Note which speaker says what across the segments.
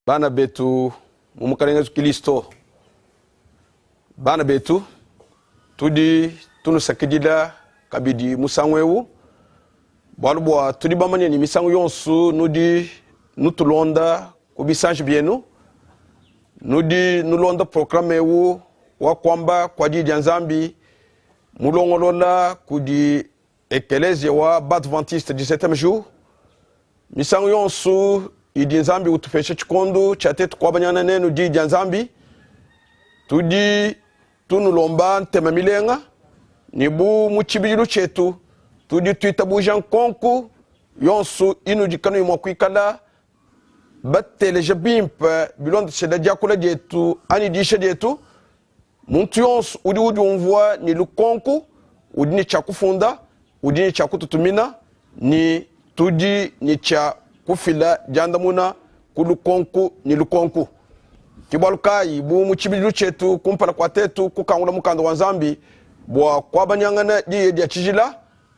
Speaker 1: Bana betu mu Mukalenge Yesu Kilisto, bana betu, tudi tunusakidila kabidi musangu eu, bualu bua tudi bamanye ne misangu yonso nudi nutulonda ku bisanji bienu, nudi nulonda programe eu wa kuamba kua Diyi dia Nzambi mulongolola kudi Ekelezia wa Badventiste du Septième Jour. Misangu yonso idi Nzambi utupesha tshikondo tshia tetu kuabanyangana nenu Diyi dia Nzambi, tudi tunulomba ntema milenga, ne bu mu tshibidilu tshietu tudi tuitabuja nkonko yonso inudi kanuyi mua kuikala bateleja bimpe bilondeshile diakula dietu anyi diyisha dietu. Muntu yonso udi udiumvua ne lukonko udi ne tshia kufunda, udi ne tshia kututumina, ne tudi ne tshia kufila diandamuna ku lukonko ne lukonko. Ke bualu kayi, bu mu tshibidilu tshietu kumpala kua tetu kukangula Mukanda wa Nzambi bua kuabanyangana Diyi dia tshijila,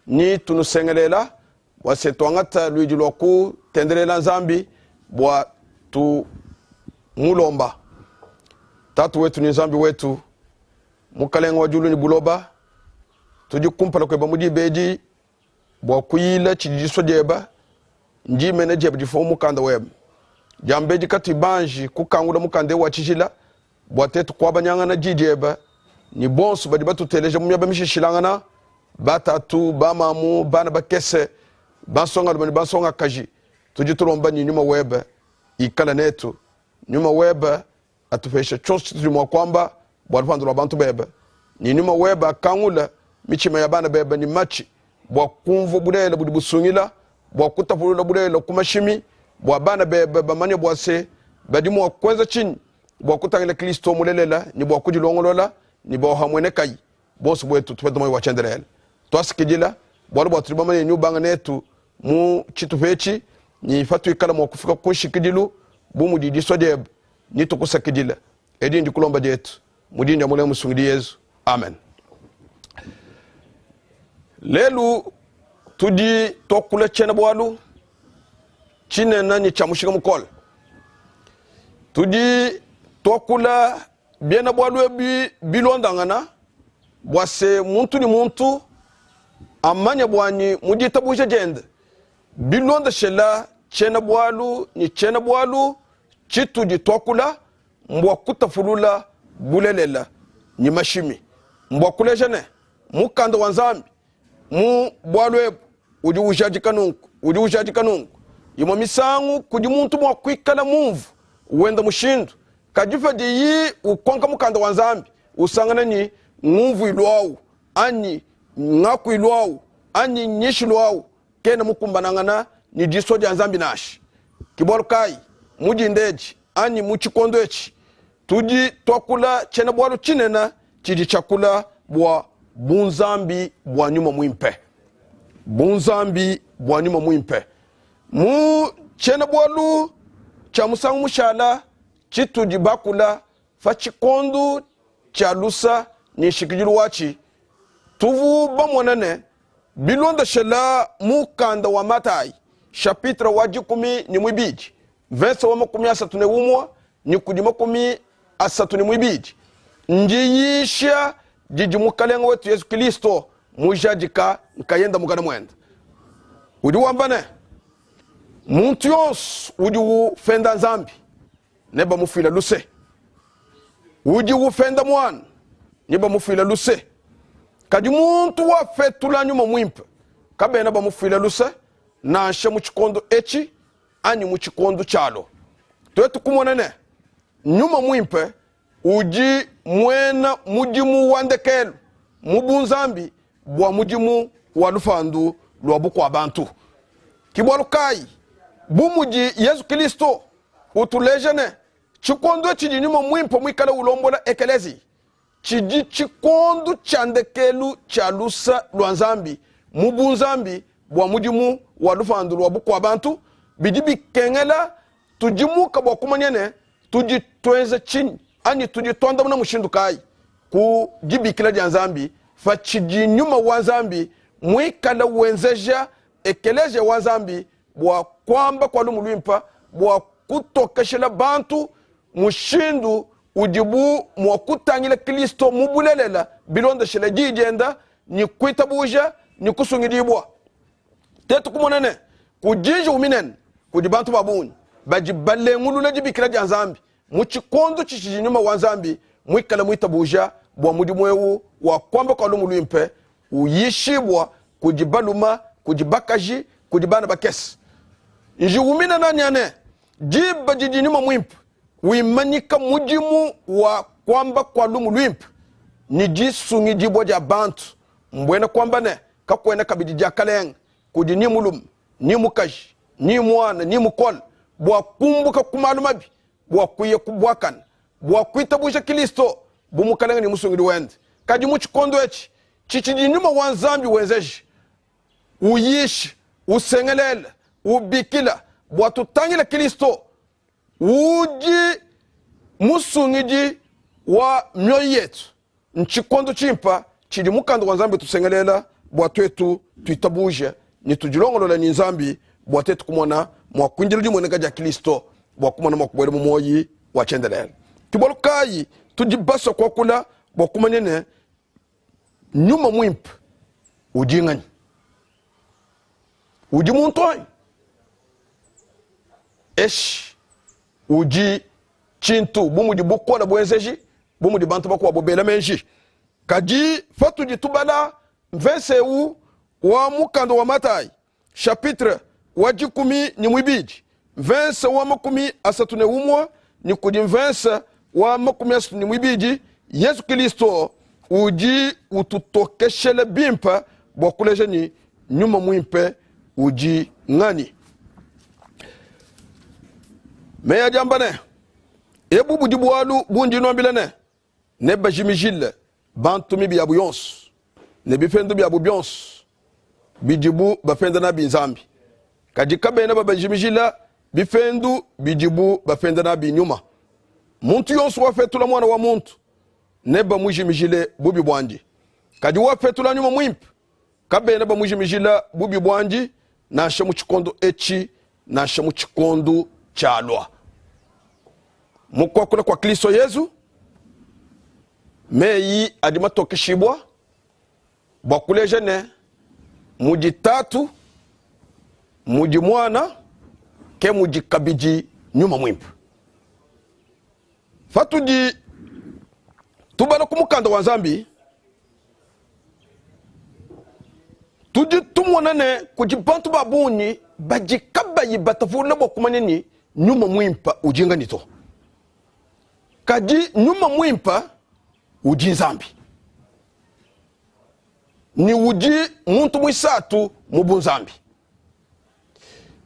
Speaker 1: ne tunusengelela bua se tuangata luidi lua kutendelela Nzambi bua tumulomba. Tatu wetu ne Nzambi wetu, Mukalenga wa diulu ne buloba, tudi kumpala kueba mu diba edi bua kuyila tshidi disua dieba, ndi mene dieba difuma mu mukanda weba. Diambedi katuyi banji kukangula mukanda eu wa tshijila bua tetu kuabanyangana di dieba ne bonso badi batuteleja mu miaba mishishilangana, batatu, bamamu, bana bakese, bansongalume ne bansongakaji, tudi tulomba ne nyuma webe ikala netu. Nyuma webe atupeshe tshionso tshitudi mua kuamba bua lupandu lua bantu bebe, ne nyuma webe akangule mitshima ya bana bebe ne matshi bua kumvua bulelela budi busungila, bua kutapulula bulelela ku mashimi, bua bana bebe bamanye bua se badi mua kuenza tshinyi bua kutangila Kristo mulelela ne bua kudilongolola ne bua hamuenekayi bonso buetu tupete muoyo wa tshiendelele. Tuasakidila bualu bua tudi bamanye ne ubanga netu mu tshitupa etshi ne patuikala mua kufika ku nshikidilu bu mudi disua diebe, ne tukusakidila. Edi ndikulomba dietu mu dina dia Mulenga Musungidi Yezu, amen. Lelu tudi tuakula tshiena-bualu tshinene ne tshia mushinga mukole. Tudi tuakula biena-bualu ebi bilondangana bua se muntu ne muntu amanye buanyi mu ditabuja diende bilondeshela tshiena-bualu ne tshiena-bualu tshitudi tuakula mbua kutapulula bulelela ne mashimi, mbua kuleja ne mukanda wa Nzambi mu bualu ebu udi ujadika nunku, udi ujadika nunku. Imue misangu kudi muntu mua kuikala mumvu wenda mushindu, kadi padiyi ukonka mukanda wa Nzambi usangana ni ngumvuilu au anyi ngakuilu au anyi nyishilu au kena mukumbanangana ne disua dia Nzambi nansha. Ke bualu kayi mu dinda edi anyi mu tshikondo etshi tudi tuakula tshiena-bualu tshinene tshidi tshiakula bua bunzambi bua nyuma muimpe. Bunzambi bua nyuma muimpe. Mu tshiena-bualu tshia musangu mushala tshitudi bakula pa tshikondo tshia lusa ne nshikidilu watshi, tuvu bamona ne Bilondeshela mukanda wa Matayi chapitre wa dikumi ne muibidi verse wa 31 ne kudi 32, ndiyisha didi Mukalenge wetu Yezu Kristo mujadika nkayenda mukana muende. Udi wamba ne, muntu yonso udi ufenda Nzambi nebamufuile luse, udi ufenda Muana nebamufuile luse, kadi muntu wapetula Nyuma Muimpe kabena bamufuila luse, nansha mu tshikondo etshi anyi mu tshikondo tshialua. Tuetu kumona ne, Nyuma Muimpe udi muena mudimu wa ndekelu mu bunzambi bua mudimu wa lupandu lua bukua-bantu. Ke bualu kayi, bu mudi Yezu Kristo utuleja ne, tshikondo tshidi nyuma muimpe muikale ulombola ekeleziya tshidi tshikondo tshia ndekelu tshia lusa lua Nzambi mu bunzambi bua mudimu wa lupandu lua bukua-bantu, bidi bikengela tudimuka bua kumanya ne, tudi tuenza tshinyi anyi tudi tuandamuna mushindu kayi ku dibikila dia Nzambi pa tshidi nyuma wa Nzambi muikale wenzeja ekeleziya wa Nzambi bua kuamba kua lumu luimpe bua. kutokeshela bantu mushindu udibu mua kutangila Kristo mu bulelela bilondeshile Diyi dienda ne kuitabuja ne kusungidibua. Tetu kumona ne, kudi njiwu minene kudi bantu ba bungi badi balengulula dibikila dia Nzambi mu tshikondo tshitshidi nyuma wa Nzambi muikale muitabuja bua mudimu eu wa kuamba kua lumu luimpe uyishibua kudi balume, kudi bakaji, kudi bana bakese. Njiwu minene nya ne, diba didi nyuma muimpe wimanyika mudimu wa kuamba kua lumu luimpe ne disungidibua dia bantu, mbuena kuamba ne, kakuena kabidi diakalenga kudi ni mulume ni mukaji ni muana ni mukole bua kumbuka ku malu mabi bua kuya ku buakane bua kuitabuja Kristo bu Mukalenge ne Musungidi wende. Kadi mu tshikondo etshi tshitshidi nyuma wa Nzambi wenzeja, uyisha, usengelela, ubikila bua tutangile Kristo udi Musungidi wa mioyo yetu. Ntshikondo tshimpe tshidi Mukanda wa Nzambi utusengelela bua tuetu tuitabuje ne tudilongolola ne Nzambi bua tuetu kumona mua kuindila dimueneka dia Kristo bua kumona mua kubuela mu muoyo wa tshiendelele. Ke bualu kayi tudi basue kuakula bua kumanya ne, nyuma muimpe udi nganyi? Udi muntu anyi? Eshi udi tshintu bu mudi bukole buenzeji bu mudi bantu bakuabo bela meji. Kadi patudi tubala mvese eu wa mukanda wa Matayi chapitre wa dikumi ne muibidi mvese wa 31 ne kudi mvese wa 32, Yezu Kristo udi ututokeshela bimpe bua kuleja ne nyuma muimpe udi nganyi. Meyi adi amba ne, Ebu budi bualu bundi nuambila ne, nebajimijile bantu mibi yabu yonso ne bipendu biabu bionso bidibu bapenda nabi Nzambi, kadi kabena babajimijila bipendu bidibu bapenda nabi nyuma. Muntu yonso wapetula Muana wa muntu nebamujimijile bubi buandi, kadi wapetula Nyuma Muimpe kabena bamujimijila bubi buandi nansha mu tshikondo etshi nansha mu tshikondo tshialua. Mu kuakula kua Kristo Yezu, meyi adi matokeshibua bua kuleja ne, mudi Tatu, mudi Muana, ke mudi kabidi Nyuma Muimpe. Patudi tubala ku mukanda wa Nzambi, tudi tumona ne kudi bantu ba bungi badi kabayi batapulula bua kumanya ne nyuma muimpe udi nganyi to. Kadi nyuma muimpe udi Nzambi ne udi muntu muisatu mu bunzambi.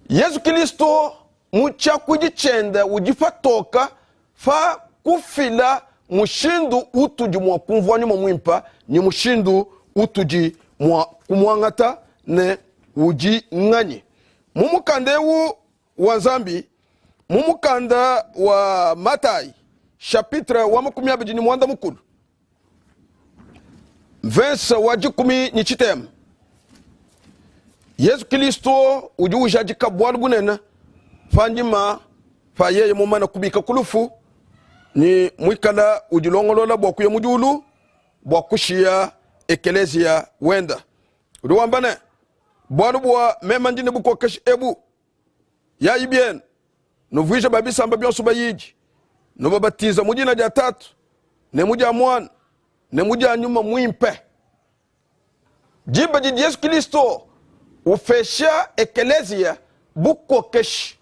Speaker 1: Yezu Kristo mu tshiakuidi tshiende udi patoka pa kufila mushindu utudi mua kumvua nyuma muimpe ne mushindu utudi mua kumuangata ne udi nganyi. Mu mukanda eu wa Nzambi, mu mukanda wa Matayi chapitre wa 28 mvese wa 13, Yezu Kristo udi ujadika bualu bunene panyima pa yeye mumane kubika ku lufu ne muikala udilongolola bua kuya mu diulu bua kushiya ekeleziya wenda. Udi wamba ne, bualu bua meme ndi ne bukokeshi ebu, yayi bienu, nuvuije ba bisamba bionso bayidi, nubabatiza mu dina dia Tatu ne mu dia Muana ne mu dia Nyuma Muimpe. Diba didi Yezu Kristo upesha ekeleziya bukokeshi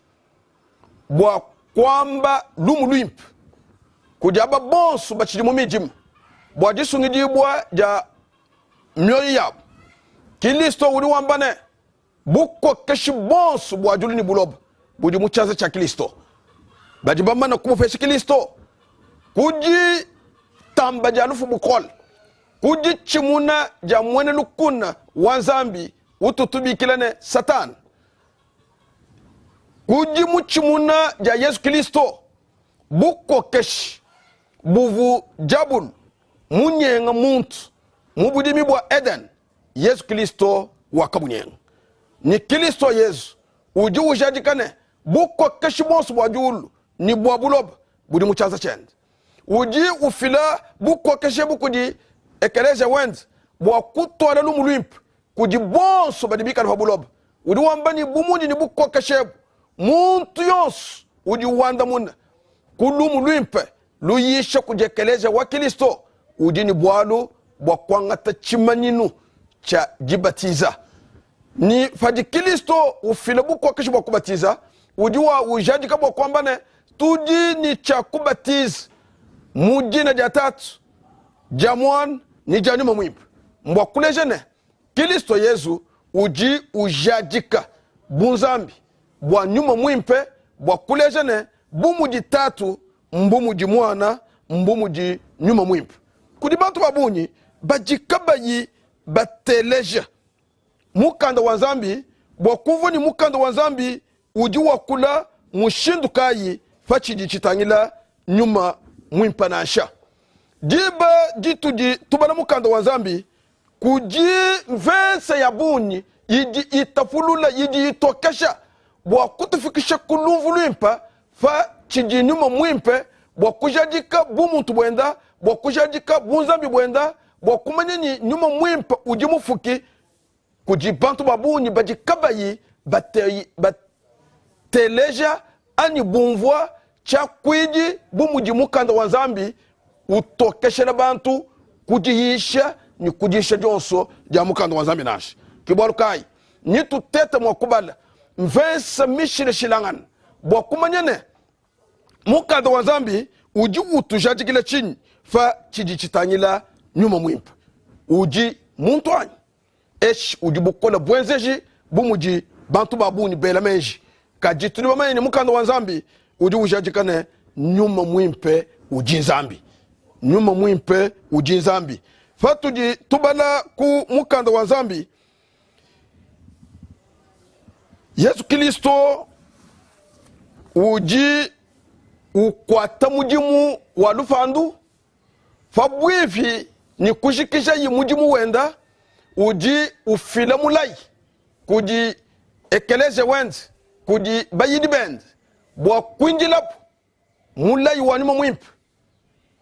Speaker 1: bua kuamba lumu luimpe kudi aba bonso batshidi mu midima bua disungidibua dia mioyo yabu, Kristo udi wamba ne, bukokeshi buonso bua diulu ne buloba budi mu tshianza tshia Kristo. Badi bamana kumupesha Kristo ku ditamba dia lufu bukole, ku ditshimuna dia muena lukuna wa Nzambi utu tubikila ne Satana, ku dimutshimuna dia Yezu Kristo, bukokeshi buvu diabulu munyenga muntu mu budimi bua Eden Yezu Kristo wakabunyenga. Ne Kristo Yezu udi ujadika ne, Bukokeshi buonso bua diulu ne bua buloba budi mu tshianza tshiende. Udi ufila bukokeshi ebu kudi ekeleziya wende bua kutuala lumu luimpe kudi bonso badi bikale pa buloba. Udi wamba ne, bu mundi ne bukokeshi ebu, muntu yonso udi wandamuna ku lumu luimpe luyisha kudi ekeleziya wa Kristo udi ne bualu bua kuangata tshimanyinu tshia dibatiza. Ne padi Kristo ufila bukokeshi bua kubatiza, udi wa ujadika bua kuamba ne, tudi ne tshia kubatiza mu dina dia Tatu, dia Muana ne dia Nyuma Muimpe, mbua kuleja ne, Kristo Yezu udi ujadika bunzambi bua Nyuma Muimpe bua kuleja ne, bu mudi Tatu, mbu mudi Muana, mbu mudi Nyuma Muimpe. Kudi bantu ba bungi badi kabayi bateleja mukanda wa Nzambi bua kumvua ne mukanda wa Nzambi udi wakula mushindu kayi pa tshidi tshitangila Nyuma Muimpe. Nansha diba ditudi tubala mukanda wa Nzambi, kudi mvese ya bungi idi itapulula, idi itokesha bua kutufikisha ku lumvu luimpe pa tshidi Nyuma Muimpe, bua kujadika bumuntu buenda, bua kujadika bunzambi buenda, bua kumanya ne Nyuma Muimpe udi mufuki. Kudi bantu ba bungi badi kabayi bateleja anyi bumvua tshiakuidi bu mudi mukanda wa Nzambi utokeshela bantu ku diyisha ne ku diyisha dionso dia mukanda wa Nzambi nansha. Ke bualu kayi netutete mua kubala mvese mishilashilangane bua kumanya ne, mukanda wa Nzambi udi utujadikila tshinyi pa tshidi tshitangila nyuma muimpe. Udi muntu anyi? Eshi udi bukole buenzeji bu mudi bantu ba bungi bela meji. Kadi tudi bamanye ne, mukanda wa Nzambi udi ujadika ne, nyuma muimpe udi Nzambi. Nyuma muimpe udi Nzambi. Patudi tubala ku mukanda wa Nzambi, Yezu Kristo udi ukuata mudimu wa lupandu pabuipi ne kujikijaye mudimu wenda, udi ufila mulayi kudi ekeleziya wende, kudi bayidi bende bua kuindilabu mulayi wa nyuma muimpe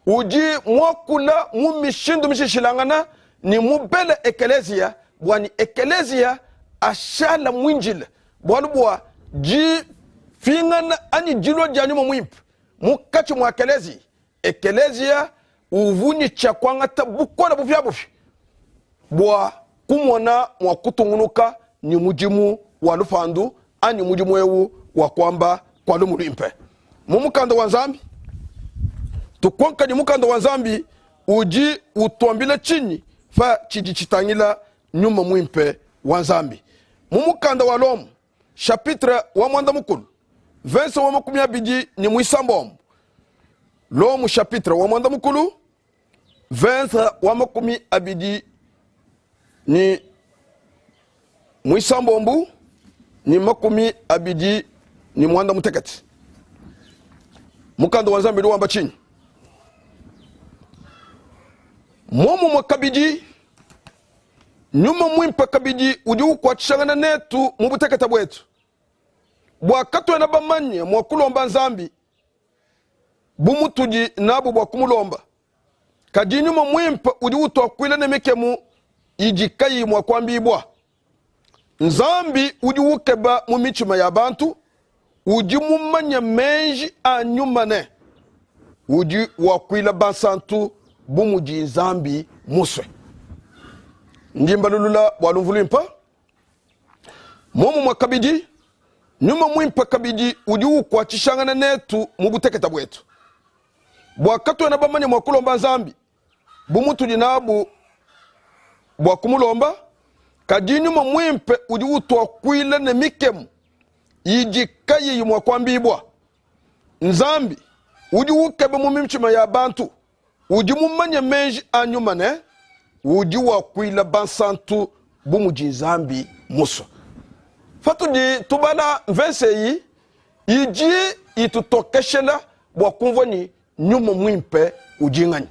Speaker 1: udi muakula mu mishindu mishishilangana ne mubele ekeleziya bua ne ekeleziya ashala muindile bualu bua dipingana anyi dilua dia nyuma muimpe munkatshi mua ekeleziya. Ekeleziya uvua ne tshia kuangata bukole bupiabupia bua kumona mua kutungunuka ne mudimu wa lupandu anyi mudimu eu wa kuamba kua lumu luimpe mu mukanda wa Nzambi. Tukonka ne mukanda wa Nzambi udi utuambila tshinyi pa tshidi tshitangila nyuma muimpe wa Nzambi? Mu mukanda wa Lomo chapitre wa muanda mukulu verse wa 26, Lomo chapitre wa muanda mukulu verse wa 26 ne 28, mukanda wa Nzambi udi wamba tshinyi? Muomumue kabidi Nyuma Muimpe kabidi udi ukuatshishangana netu mu butekete buetu, bua katuena bamanye mua kulomba Nzambi bu mutudi nabu bua kumulomba, kadi Nyuma Muimpe udi utuakuila ne mikemu idi kayiyi mua kuambibua. Nzambi udi ukeba mu mitshima ya bantu, udi mumanye meji a Nyuma ne udi wakuila bansantu bu mudi Nzambi musue. Ndi mbalulula bua lumvu luimpe. Muomumue kabidi, Nyuma Muimpe kabidi udi ukuatshishangana netu mu butekete buetu, bua katuena bamanye mua kulomba Nzambi bu mutudi nabu bua kumulomba, kadi Nyuma Muimpe udi utuakuila ne mikemu idi kayiyi mua kuambibua. Nzambi udi ukeba mu mitshima ya bantu, udi mumanye meji a Nyuma ne udi wakuila bansantu bu mudi Nzambi musue. Patudi tubala mvese eyi, idi itutokeshela bua kumvua ne Nyuma Muimpe udi nganyi?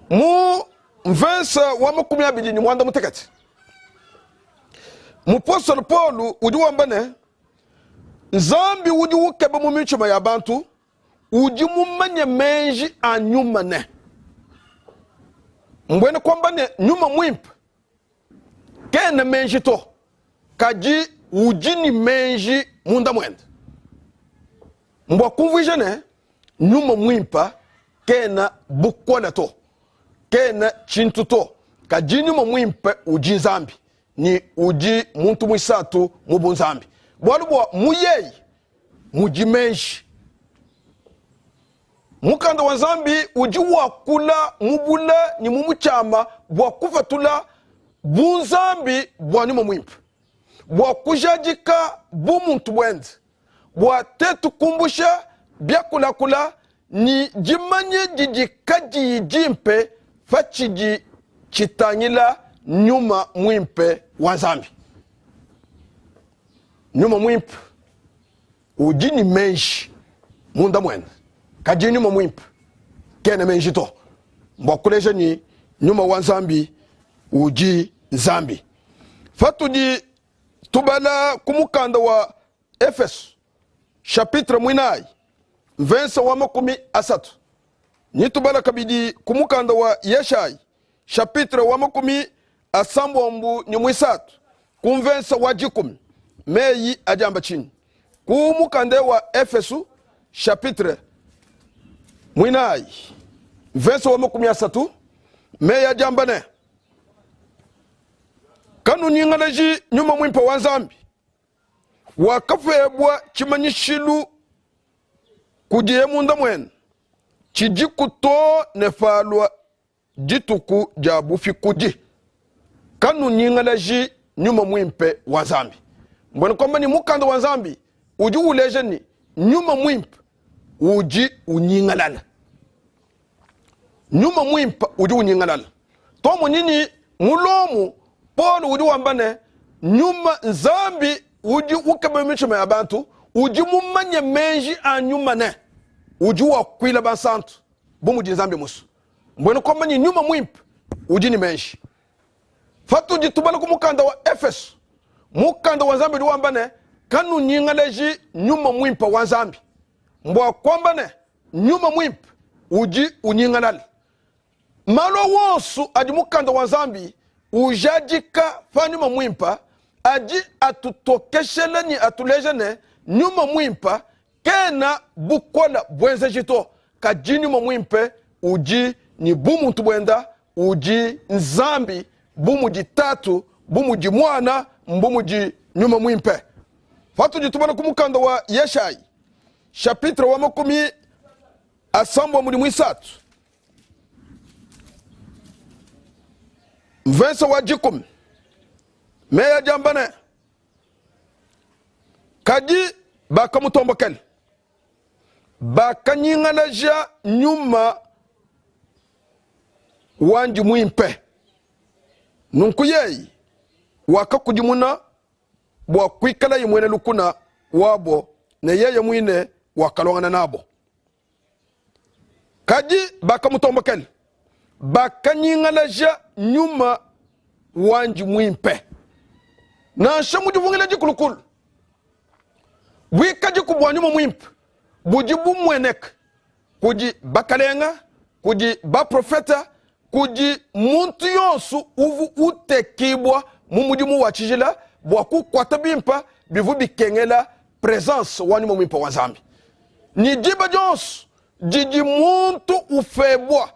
Speaker 1: Mu mvese wa 28, mupostolo Paulo udi wamba ne, Nzambi udi ukeba mu mitshima ya bantu, udi mumanye meji a nyuma ne mbuena kuamba ne nyuma muimpe kena meji to, kadi udi ne meji munda muende. Mbua kumvuija ne nyuma muimpe kena bukole to, kena tshintu to, kadi nyuma muimpe udi Nzambi ne udi muntu muisatu mu bunzambi, bualu bua mu yeye mudi meji. Mukanda wa Nzambi udi wakula mu bule ne mu mutshiama bua kupatula bunzambi bua nyuma muimpe, bua kujadika bumuntu buende, bua tetu kumbusha biakulakula ne dimanya didi kadiyi dimpe pa tshidi tshitangila nyuma muimpe wa Nzambi. Nyuma muimpe udi ne meji munda muende, kadi nyuma muimpe kena meji to. Mbua kuleja ne nyuma wa Nzambi udi Nzambi. Patudi tubala ku mukanda wa Efeso chapitre muinayi mvensa wa 30 ne tubala kabidi ku mukanda wa Yeshayi chapitre wa 93 ku mvensa wa 10, meyi adi amba tshinyi? Ku mukanda wa Efeso chapitre muinayi mvensa wa 30, meyi adi amba ne, kanunyingalaji nyuma muimpe wa Nzambi wakapebua tshimanyishilu kudiye munda muenu tshidiku too ne palua dituku dia bupikudi. Kanunyingalaji nyuma muimpe wa Nzambi. Mbuena kuamba ne mukanda wa Nzambi udi uleja ne nyuma muimpe udi unyingalala. Nyuma muimpe udi unyingalala. Tuamonyi ne mu Lomo Paulo udi wamba ne nyuma Nzambi udi ukeba mitshima ya bantu, udi mumanye meji a nyuma ne udi wakuila bansantu bu mudi Nzambi musue. Mbuena kuamba ne nyuma muimpe udi ne meji. Patudi tubala ku mukanda wa Efeso, mukanda wa Nzambi udi wamba ne kanunyingalaji nyuma muimpe wa Nzambi. Mbua kuamba ne nyuma muimpe udi unyingalala. Malu wonso adi mukanda wa Nzambi ujadika pa nyuma muimpe adi atutokeshela ne atuleja ne nyuma muimpe kena bukole buenzeji to, kadi nyuma muimpe udi ne bumuntu buenda, udi Nzambi bu mudi Tatu, bu mudi Muana, mbu mudi nyuma muimpe. Patudi tubala ku mukanda wa Yeshayi chapitre wa 63 mvese wa 10, meyi adi amba ne, kadi bakamutombokela, bakanyingalaja nyuma wandi muimpe. Nunku yeye wakakudimuna bua kuikalaye muena lukuna wabo, ne yeye muine wakaluangana nabo. Kadi bakamutombokela, bakanyingalaja nyuma wandi muimpe. Nansha mu dipungila dikulukulu, buikadiku bua nyuma muimpe budi bumueneka kudi bakalenga, kudi baprofeta, kudi muntu yonso uvu utekibua mu mudimu wa tshijila bua kukuata bimpe bivua bikengela presence wa nyuma muimpe wa Nzambi. Ni diba dionso didi muntu upebua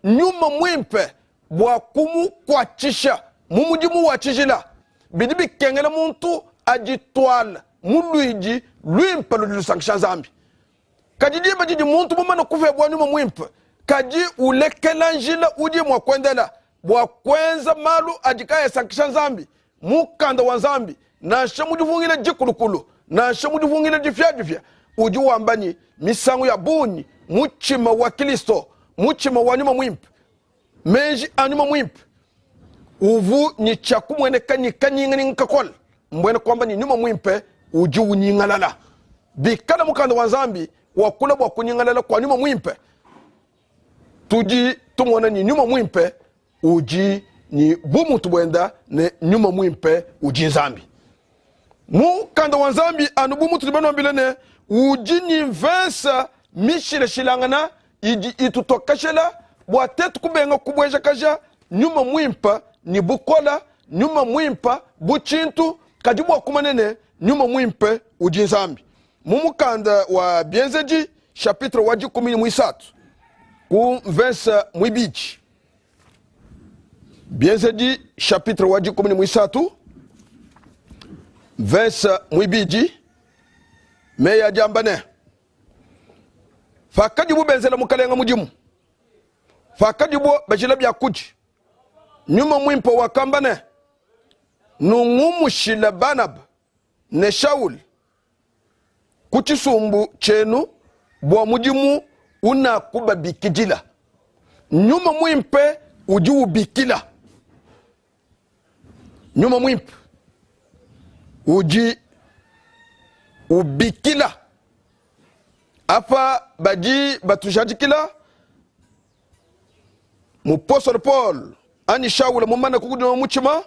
Speaker 1: nyuma muimpe bua kumukuatshisha mu mudimu wa tshijila, bidi bikengela muntu adituala mu luidi luimpe ludi lusankisha Nzambi. Kadi diba didi muntu mumane kupebua nyuma muimpe, kadi ulekela njila udi mua kuendela bua kuenza malu adi kaayi asankisha Nzambi, mukanda wa Nzambi, nansha mu dipungila dikulukulu nansha mu dipungila dipiadipia, udi wamba ne misangu ya bungi mutshima wa Kristo, mutshima wa nyuma muimpe, meji a nyuma muimpe uvu ne tshia kumueneka ne kanyinganyinga kakole, mbuena kuamba ne nyuma muimpe udi unyingalala. Bikala mukanda wa Nzambi wakula bua kunyingalala kua nyuma muimpe, tudi tumona ne nyuma muimpe udi ne bumuntu buenda ne nyuma muimpe udi Nzambi. Mukanda wa Nzambi, anu bu mutudi banuambile ne, udi ne mvese mishilashilangana idi itutokeshela bua tetu kubenga kubuejakaja nyuma muimpe ne bukole, nyuma muimpe bu tshintu, kadi bua kumanya ne, nyuma muimpe udi Nzambi. Mu mukanda wa Bienzedi chapitre wa dikumi ne muisatu ku mvese muibidi, Bienzedi chapitre wa dikumi ne muisatu verse muibidi, meyi adi amba ne, pakadibu benzela mukalenga mudimu, pakadibu bajila biakudi, nyuma muimpe wakamba ne, nungumushile Banaba ne Shauli ku tshisumbu tshienu bua mudimu unakubabikidila. Nyuma Muimpe udi ubikila. Nyuma Muimpe udi ubikila. Apa badi batujadikila mupostolo Paul anyi Shaula mumane kukudimuna mutshima,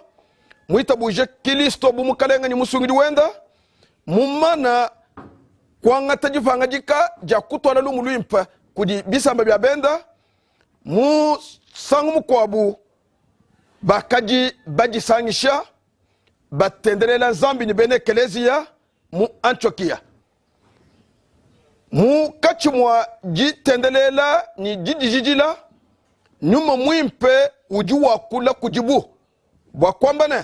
Speaker 1: muitabuje Kilisto bu Mukalenge ne Musungidi wenda, mumane kuangata dipangadika dia kutuala lumu luimpe kudi bisamba bia benda, musangu mukuabu bakadi badisangisha batendelela Nzambi ne bena ekeleziya mu Antiokia. Munkatshi mua ditendelela ne didijidila, Nyuma Muimpe udi wakula kudibu bua kuamba ne,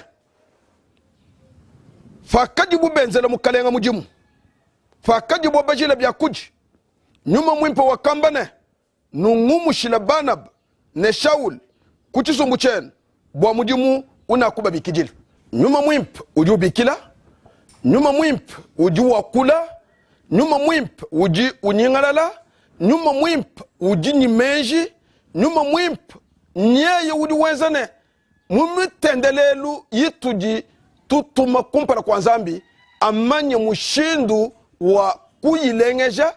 Speaker 1: pakadibu benzela Mukalenga mudimu, pakadibu bajila biakudi, Nyuma Muimpe wakamba ne, Nungumushile Banaba ne Shaul ku tshisumbu tshienu bua mudimu unakubabikidila. Nyuma Muimpe udi ubikila, Nyuma Muimpe udi wakula, Nyuma Muimpe udi unyingalala, Nyuma Muimpe udi ne meji, Nyuma Muimpe nyeye udi wenza ne mu mitendelelu itudi tutuma kumpala kua Nzambi amanye mushindu wa kuyilengeja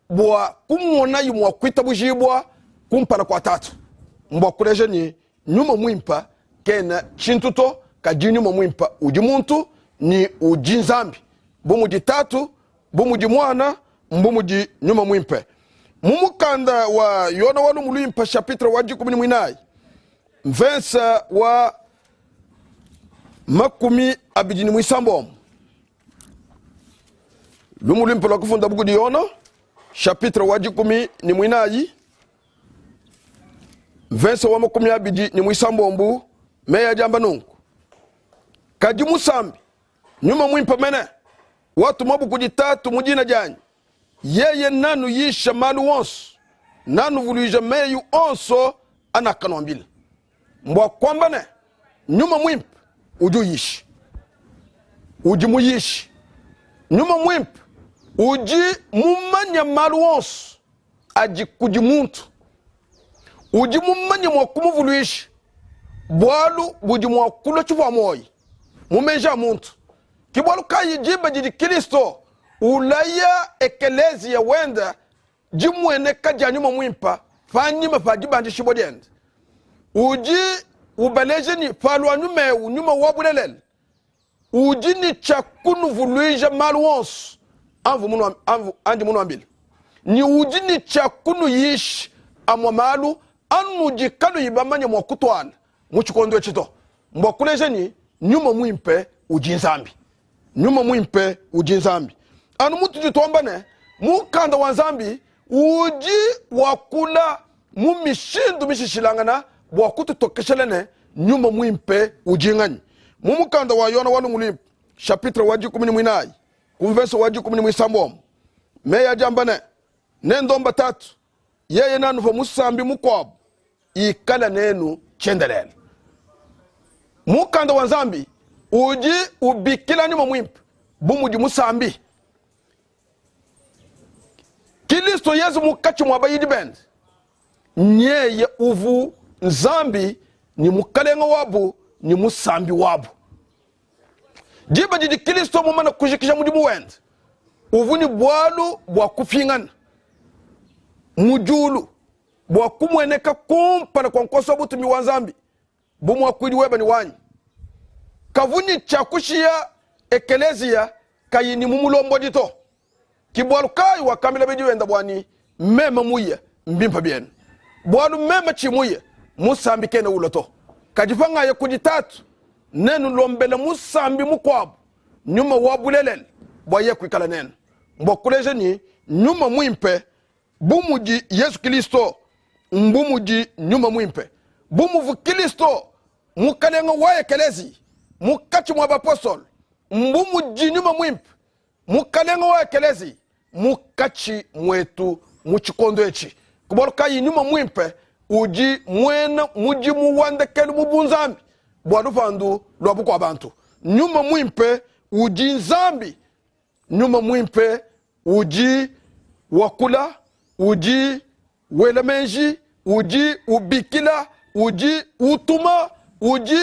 Speaker 1: bua kumonayi mua kuitabujibua kumpala kua Tatu. Mbua kuleja ne Nyuma Muimpe kena tshintu to, kadi Nyuma Muimpe udi muntu ne udi Nzambi, bu mudi Tatu, bu mudi Muana, mbu mudi Nyuma Muimpe. Mu mukanda wa Yona wa Lumu Luimpe chapitre wa dikumi ne muinayi mvense wa 26, Lumu Luimpe lua kufundabu kudi Yona chapitre wa 14 mvense wa 26, meyi adi amba nunku: Kadi musambi, Nyuma Muimpe mene, watumabu kudi Tatu mu dina dianyi, yeye nanuyisha malu onso, nanuvuluija meyi onso anakanuambila. Mbua kuamba ne, Nyuma Muimpe udi uyisha, udi muyishi. Nyuma Muimpe udi mumanye malu onso adi kudi muntu, udi mumanye mua kumuvuluisha bualu budi mua kulua tshipua muoyo mu meji a muntu. Ke bualu kayi diba didi Kristo ulaya ekeleziya wende dimueneka dia Nyuma Muimpe panyima pa dibandishibua diende, udi ubaleja ne, palua Nyuma eu, Nyuma wa bulelela, udi ne tshia kunuvuluija malu onso andi munuambile, ne udi ne tshia kunuyisha amue malu anudi kanuyi bamanye mua kutuala mu tshikondo etshi to. Mbua kuleja ne, Nyuma Muimpe udi Nzambi. Nyuma Muimpe udi Nzambi. Anu mutudi tuamba ne, mukanda wa Nzambi udi wakula mu mishindu mishishilangana bua kututokeshela ne, Nyuma Muimpe udi nganyi. Mu mukanda wa Yona wa Lumu Luimpe chapitre wa 14 ku mvese wa 16, meyi adi amba ne, Nendomba Tatu, yeye nanupa musambi mukuabu ikala nenu tshiendelele. Mukanda wa Nzambi udi ubikila Nyuma Muimpe bu mudi musambi. Kilisto Yezu munkatshi mua bayidi bende nyeye uvu Nzambi ne Mukalenga wabu ne musambi wabu. Diba didi Kilisto mumane kujikija mudimu wende, uvu ne bualu bua kupingana mu diulu bua kumueneka kumpala kua nkoso wa butumbi wa Nzambi bu muakuidi webe ne wanyi. Kavu ne tshia kushiya ekeleziya kayi ne mumulombodi to. Ki bualu kayi wakambila bayidi bende bua ne, Meme muye, mbimpe bienu, bualu meme tshi muye, musambi kena ulua to. Kadi pangaya kudi Tatu, nenulombele musambi mukuabu, nyuma wa bulelela, bua yeye kuikala nenu. Mbua kuleja ne, nyuma muimpe bu mudi Yezu Kristo mbu mudi nyuma muimpe. Bu muvua Kristo Mukalenge wa ekeleziya munkatshi mua bapostolo, mbu mudi nyuma muimpe Mukalenge wa ekeleziya munkatshi muetu mu tshikondo etshi. Ku bualu kayi nyuma muimpe udi muena mudimu wa ndekelu mu bunzambi bua lupandu lua bukua bantu. Nyuma muimpe udi Nzambi. Nyuma muimpe udi wakula, udi wela meji, udi ubikila, udi utuma, udi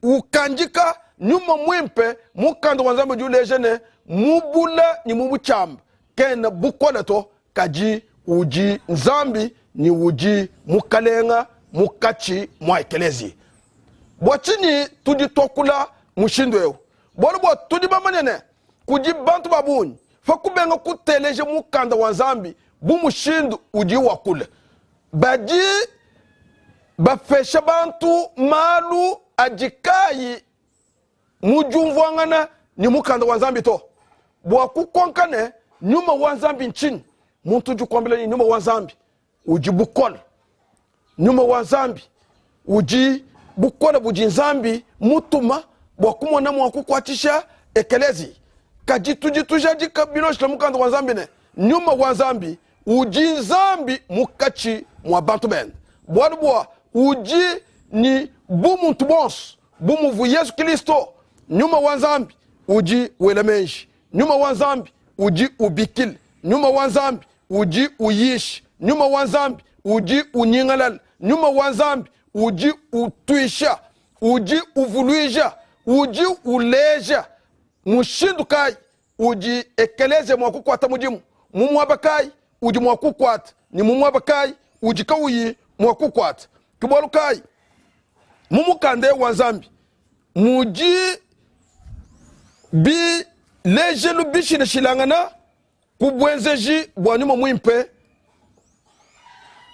Speaker 1: ukandika. Nyuma muimpe, mukanda wa Nzambi udi uleja ne, mu bule ne mu butshiamba kena bukole to, kadi udi Nzambi ne udi Mukalenga mukatshi mua ekeleziya. Bua tshinyi tudi tuakula mushindu eu? Bualu bua tudi bamanye ne, kudi bantu ba bungi pa kubenga kuteleja mukanda wa Nzambi bu mushindu udi wakula, badi bapesha bantu malu adi kaayi mu diumvuangana ne mukanda wa Nzambi to. Bua kukonka ne, nyuma wa Nzambi ntshinyi? Muntu udi ukuambila ne, nyuma wa Nzambi udi bukole. Nyuma wa Nzambi udi bukole budi Nzambi mutuma bua kumona mua kukuatshisha ekelezi. Kadi tudi tujadika bilondeshile mukanda wa Nzambi ne, nyuma wa Nzambi udi Nzambi mukatshi mua bantu bende, bualu bua udi ne bumuntu buonso bu muvua Yezu Kristo. Nyuma wa Nzambi udi wela meji, nyuma wa Nzambi udi ubikila, nyuma wa Nzambi udi uyisha, nyuma wa Nzambi udi unyingalala, nyuma wa Nzambi udi utuisha, udi uvuluija, udi uleja mushindu kayi udi ekelezia mua kukuata mudimu, mu muaba kayi udi mua kukuata ne mu muaba kayi udi kawuyi mua kukuata. Ke bualu kayi mu mukanda eu wa Nzambi mudi bilejelu bishilashilangana ku buenzeji bua nyuma muimpe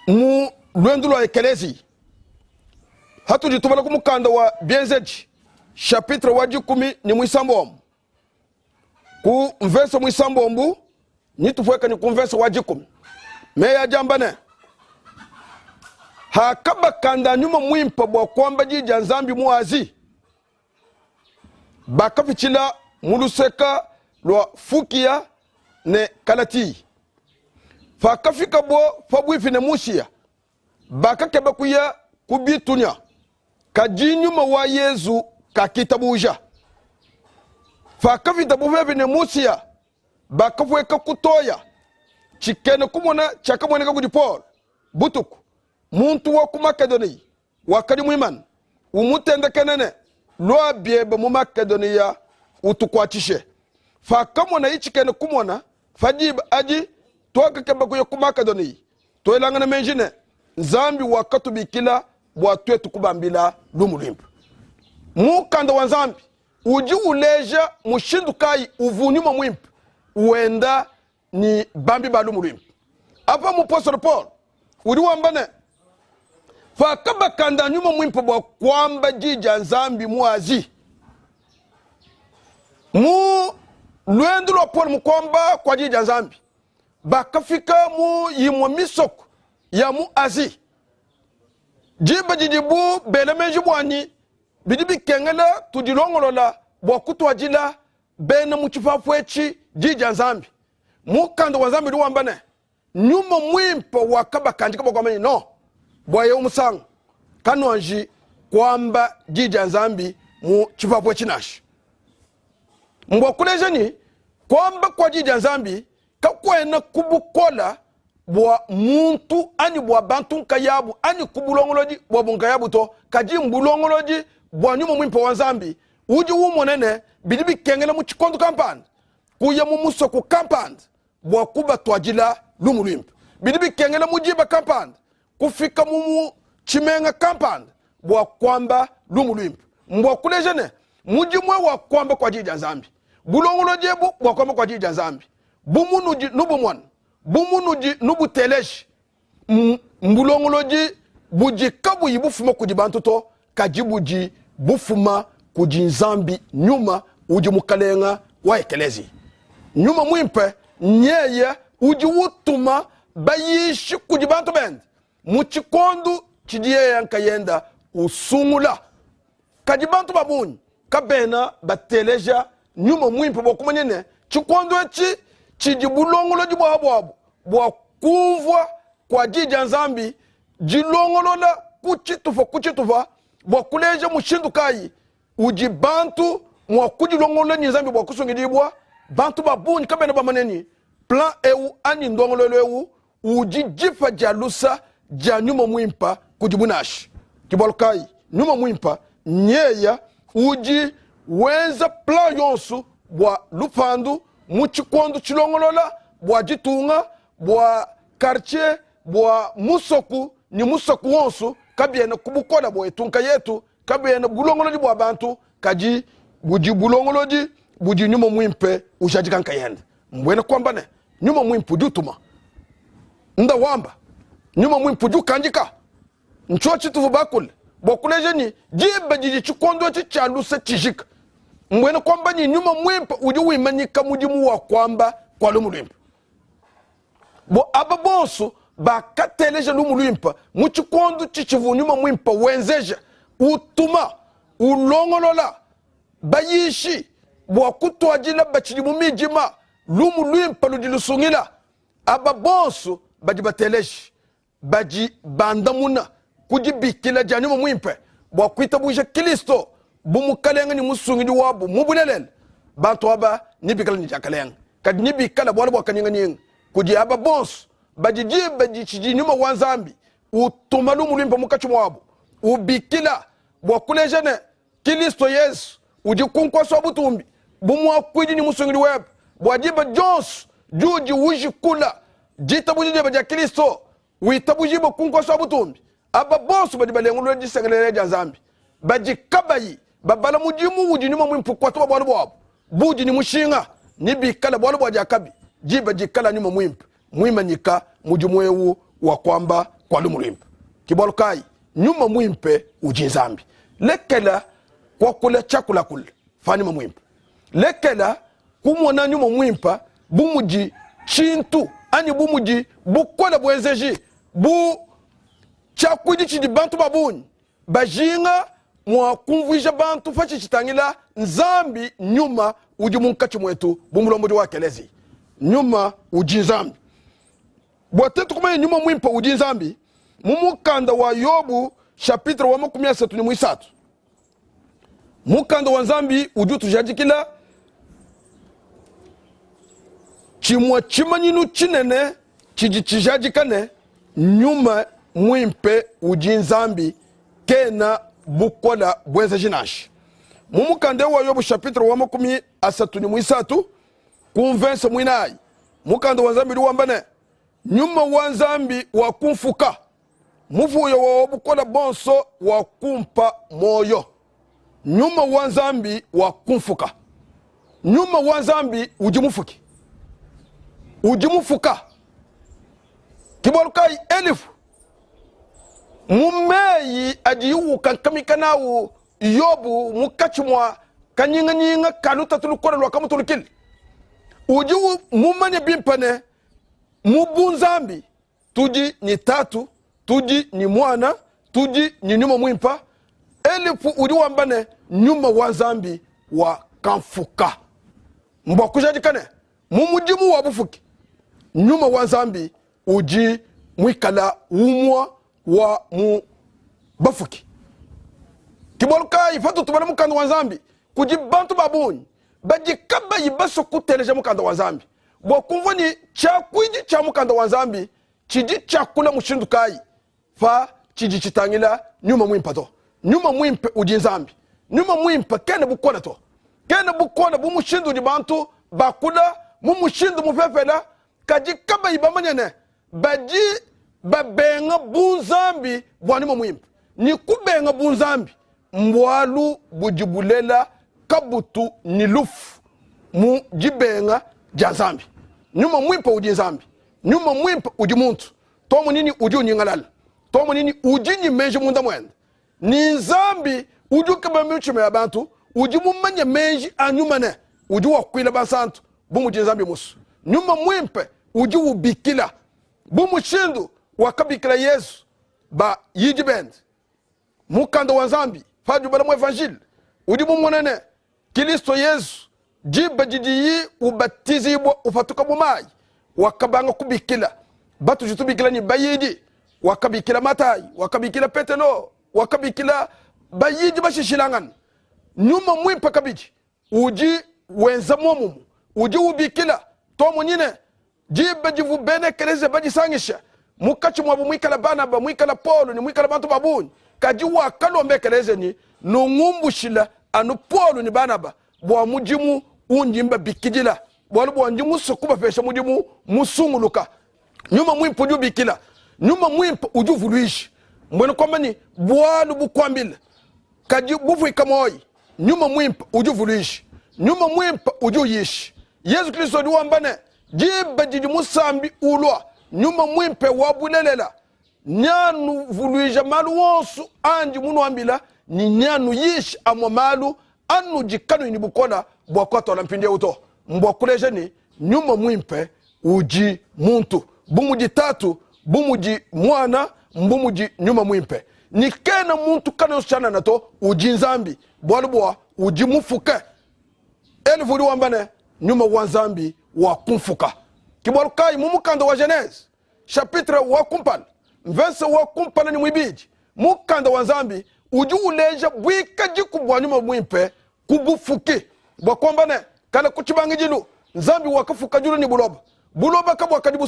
Speaker 1: mu luendu lua ekeleziya. Hatudi tubala ku mukanda wa Bienzedi chapitre wa dikumi ne muisambombo ku mvese muisambombo ni tupueka ni ku mvese wa dikumi, meyi adi amba ne, hakabakanda nyuma muimpe bua kuamba di dia Nzambi mu Asie, bakapitshila mu luseka lua Fukia ne Kalatia. Pakafikabo pabuipi ne Musia, bakakeba kuya ku Bitunia, kadi nyuma wa Yezu kakitabuja. Pakapitabu pepi ne Musia, bakapueka ku Toya. Tshikena kumona tshiakamueneka kudi Paulo butuku, muntu wa ku Makedoniya wakadi muimane umutendekena ne, Lua biebe mu Makedoniya utukuatshishe. Pakamonaye tshikena kumona pa diba adi, tuakakeba kuya ku Makedoniya, tuelangana meji ne, Nzambi wakatubikila bua tuetu kubambila lumu luimpe. Mukanda wa Nzambi udi uleja mushindu kayi uvua nyuma muimpe wenda ne bambi ba lumu luimpe. Apa mupostolo Paulo udi wamba ne, pakabakanda nyuma muimpe bua kuamba di dia Nzambi mu Asie, mu luendu lua Paulo mu kuamba kua di dia Nzambi, bakafika mu imue misoko ya mu Asie. Diba didibu bela meji buanyi, bidi bikengela tudilongolola bua kutuadila bena mu tshipapu etshi di dia Nzambi. Mukanda wa Nzambi udi wamba ne, nyuma muimpe wakabakandika bua kuamba ne, no, bua eu musangu kanuanji kuamba di dia Nzambi mu tshipapu etshi nansha. Mbua kuleja ne, kuamba kua di dia Nzambi kakuena ku bukola bua muntu anyi bua bantu nkayabu anyi ku bulongolodi buabu nkayabu to, kadi mbulongolodi bua nyuma muimpe wa Nzambi udi umona ne, bidi bikengela mu tshikondo kampanda kuya mu musoko kampanda bua kubatuadila lumu luimpe. Bidi bikengela mu diba kampanda kufika mu tshimenga kampanda bua kuamba lumu luimpe. Mbua kuleja ne, mudimu wa kuamba kua Diyi dia Nzambi. Bulongolodi ebu bua kuamba kua Diyi dia Nzambi, bu munudi nubumona, bu munudi nubuteleja, mbulongolodi budi kabuyi bufuma kudi bantu to, kadi budi bufuma kudi Nzambi Nyuma udi Mukalenga wa Ekeleziya. Nyuma Muimpe nyeye udi utuma bayishi kudi bantu bende mu tshikondu tshidi yeye nkayenda usungula. Kadi bantu ba bungi kabena bateleja Nyuma Muimpe bua kumanya ne tshikondo etshi tshidi bulongolodi bua buabu bua kumvua kua Diyi dia Nzambi dilongolola ku tshitupa ku tshitupa bua kuleja mushindu kayi udi bantu mua kudilongolola ne Nzambi bua kusungidibua. Bantu ba bungi kabena bamanye ne plan eu anyi ndongoluelu eu udi dipa dia lusa dia Nyuma Muimpa kudibu nansha. Ke bualu kayi Nyuma Muimpa nyeya udi wenza plan yonsu bua lupandu mu tshikondu tshilongolola bua ditunga, bua quartier, bua musoku ne musoku wonsu. Kabiena ku bukola buetu nkayetu, kabiena bulongolodi bua bantu, kadi budi bulongolodi budi Nyuma Muimpe ujadika nkayende. Mbuena kuamba ne, Nyuma Muimpe udi utuma nda wamba, Nyuma Muimpe udi ukandika. Ntshiotshi tuvua bakule bua kuleja ne, diba didi tshikondo etshi tshia luse tshijika, mbuena kuamba ne, Nyuma Muimpe udi wimanyika mudimu wa kuamba kua lumu luimpe. Bua aba bonso bakateleja lumu luimpe mu tshikondo tshitshivua Nyuma Muimpe wenzeja, utuma, ulongolola bayishi bua kutuadila batshidi mu midima lumu luimpe ludi lusungila, aba bonso badi bateleje badi bandamuna ku dibikila dia Nyuma Muimpe bua kuitabuja Kristo bu Mukalenge ne Musungidi wabu mu bulelela, bantu aba nebikale ne diakalenga. Kadi nebikale bualu bua kanyinganyinga kudi aba bonso badi diba ditshidi Nyuma wa Nzambi utuma lumu luimpe munkatshi muabu, ubikila bua kuleja ne, Kilisto Yezu udi ku nkuasa wa butumbi bu muakuidi ne musungidi webe, bua diba dionso diudi ujikula ditabuja diebe dia Kilisto, witabujibue ku nkuasa wa butumbi. Aba bonso badi balengulula disengelela dia Nzambi, badi kabayi babala mudimu udi Nyuma Muimpe ukuata bua bualu buabu budi ne mushinga, nebikale bualu bua diakabi diba dikala Nyuma Muimpe muimanyika mudimu eu wa kuamba kua lumu luimpe. Ke bualu kayi Nyuma Muimpe udi Nzambi. Lekela kuakula tshiakulakula pa Nyuma Muimpe. Lekela kumona Nyuma Muimpe bu mudi tshintu anyi bu mudi bukole buenzeji bu tshiakuidi tshidi bantu ba bungi bajinga mua kumvuija bantu pa tshitangila Nzambi. Nyuma udi munkatshi muetu bu mulombodi wa Ekeleziya. Nyuma udi Nzambi. Bua tuetu kumanya Nyuma Muimpe udi Nzambi, mu mukanda wa Yobu chapitre wa 33, mukanda wa Nzambi udi utujadikila tshimue tshimanyinu tshinene tshidi tshijadika ne, Nyuma Muimpe udi Nzambi, kena bukole buenzeji nansha. Mu mukanda eu wa Yobu chapitre wa 33 ku mvense muinayi, mukanda wa Nzambi udi wamba ne, Nyuma wa Nzambi wakumfuka, mupuya wa bukole bonso wakumpa muoyo. Nyuma wa Nzambi wakumfuka. Nyuma wa Nzambi udi mufuki, udi mufuka. Ke bualu kayi Elifu mu meyi adiye ukankamika nawu Yobu munkatshi mua kanyinganyinga ka lutatu lukole luakamutulukila, udi mumanye bimpe ne, mu bunzambi tudi ne Tatu, tudi ne Muana, tudi ne Nyuma Muimpe. Elifu udi wamba ne, Nyuma wa Nzambi wakamfuka. Mbua kujadika ne, mu mudimu wa bufuki Nyuma wa Nzambi udi muikala umua wa mu bafuki. Ke bualu kayi patudi tubala mukanda wa Nzambi, kudi bantu ba bungi badi kabayi basue kuteleja mukanda wa Nzambi bua kumvua ne tshiakuidi tshia mukanda wa Nzambi tshidi tshiakula mushindu kayi pa tshidi tshitangila Nyuma Muimpe to. Nyuma Muimpe udi Nzambi. Nyuma Muimpe kena bukole to, kena bukole bu mushindu udi bantu bakula mu mushindu mupepela, kadi kabayi bamanye ne badi babenga bunzambi bua Nyuma Muimpe. Ne kubenga bunzambi mbualu budi bulela kabutu ne lufu. mu dibenga dia Nzambi. Nyuma Muimpe udi Nzambi. Nyuma Muimpe udi muntu. Tuamonyi ne udi unyingalala. Tuamonyi ne udi ne meji munda muende. Ne Nzambi udi ukeba mitshima ya bantu, udi mumanye meji a nyuma ne udi wakuila bansantu bu mudi Nzambi musue. Nyuma Muimpe udi ubikila bu mushindu wakabikila Yezu bayidi bende. Mukanda wa Nzambi, padi ubala mu Evanjile, udi mumone ne Kilisto Yezu, diba didiyi ubatizibua upatuka mu mayi, wakabanga kubikila batudi tubikila ne bayidi. Wakabikila Matayi, wakabikila Petelo, wakabikila bayidi bashishilangana. Nyuma Muimpe kabidi udi wenza muomumue, udi ubikila. Tuamonyi ne diba divu bena ekeleziya badisangisha, mukatshi muabu muikala Banaba, muikala Paulo ne muikala bantu ba bungi, kadi wakalomba ekeleziya ne, Nungumbushila anu Paulo ne Banaba bua mudimu undi mbabikidila, bualu bua ndi musue kubapesha mudimu musunguluka. Nyuma Muimpe udi ubikila, Nyuma Muimpe udi uvuluija, mbuena kuamba ne, bualu bukuambila kadi buvuika muoyi. Nyuma Muimpe udi uvuluija, Nyuma Muimpe udi uyisha. Yezu Kristo udi wamba ne, diba didi musambi ulua, Nyuma Muimpe wa bulelela, neanuvuluija malu onso andi munuambila ne neanuyishe amue malu anudi kanuyi ne bukole bua kuatuala mpindieu to. Mbua kuleja ne, Nyuma Muimpe udi muntu, bu mudi Tatu, bu mudi Muana, mbu mudi Nyuma Muimpe. Ne kena muntu kanonso tshianana to, udi Nzambi, bualu bua udi mufuke. Elifu udi wamba ne, Nyuma wa Nzambi wakumfuka. Ke bualu kayi mu mukanda wa Genese chapitre wa kumpala mvese wa kumpala ne muibidi, mukanda wa Nzambi udi uleja buikadiku bua Nyuma Muimpe ku bufuki, bua kuamba ne, kale ku tshibangidilu Nzambi wakafuka diulu ne buloba. Buloba kabuakadi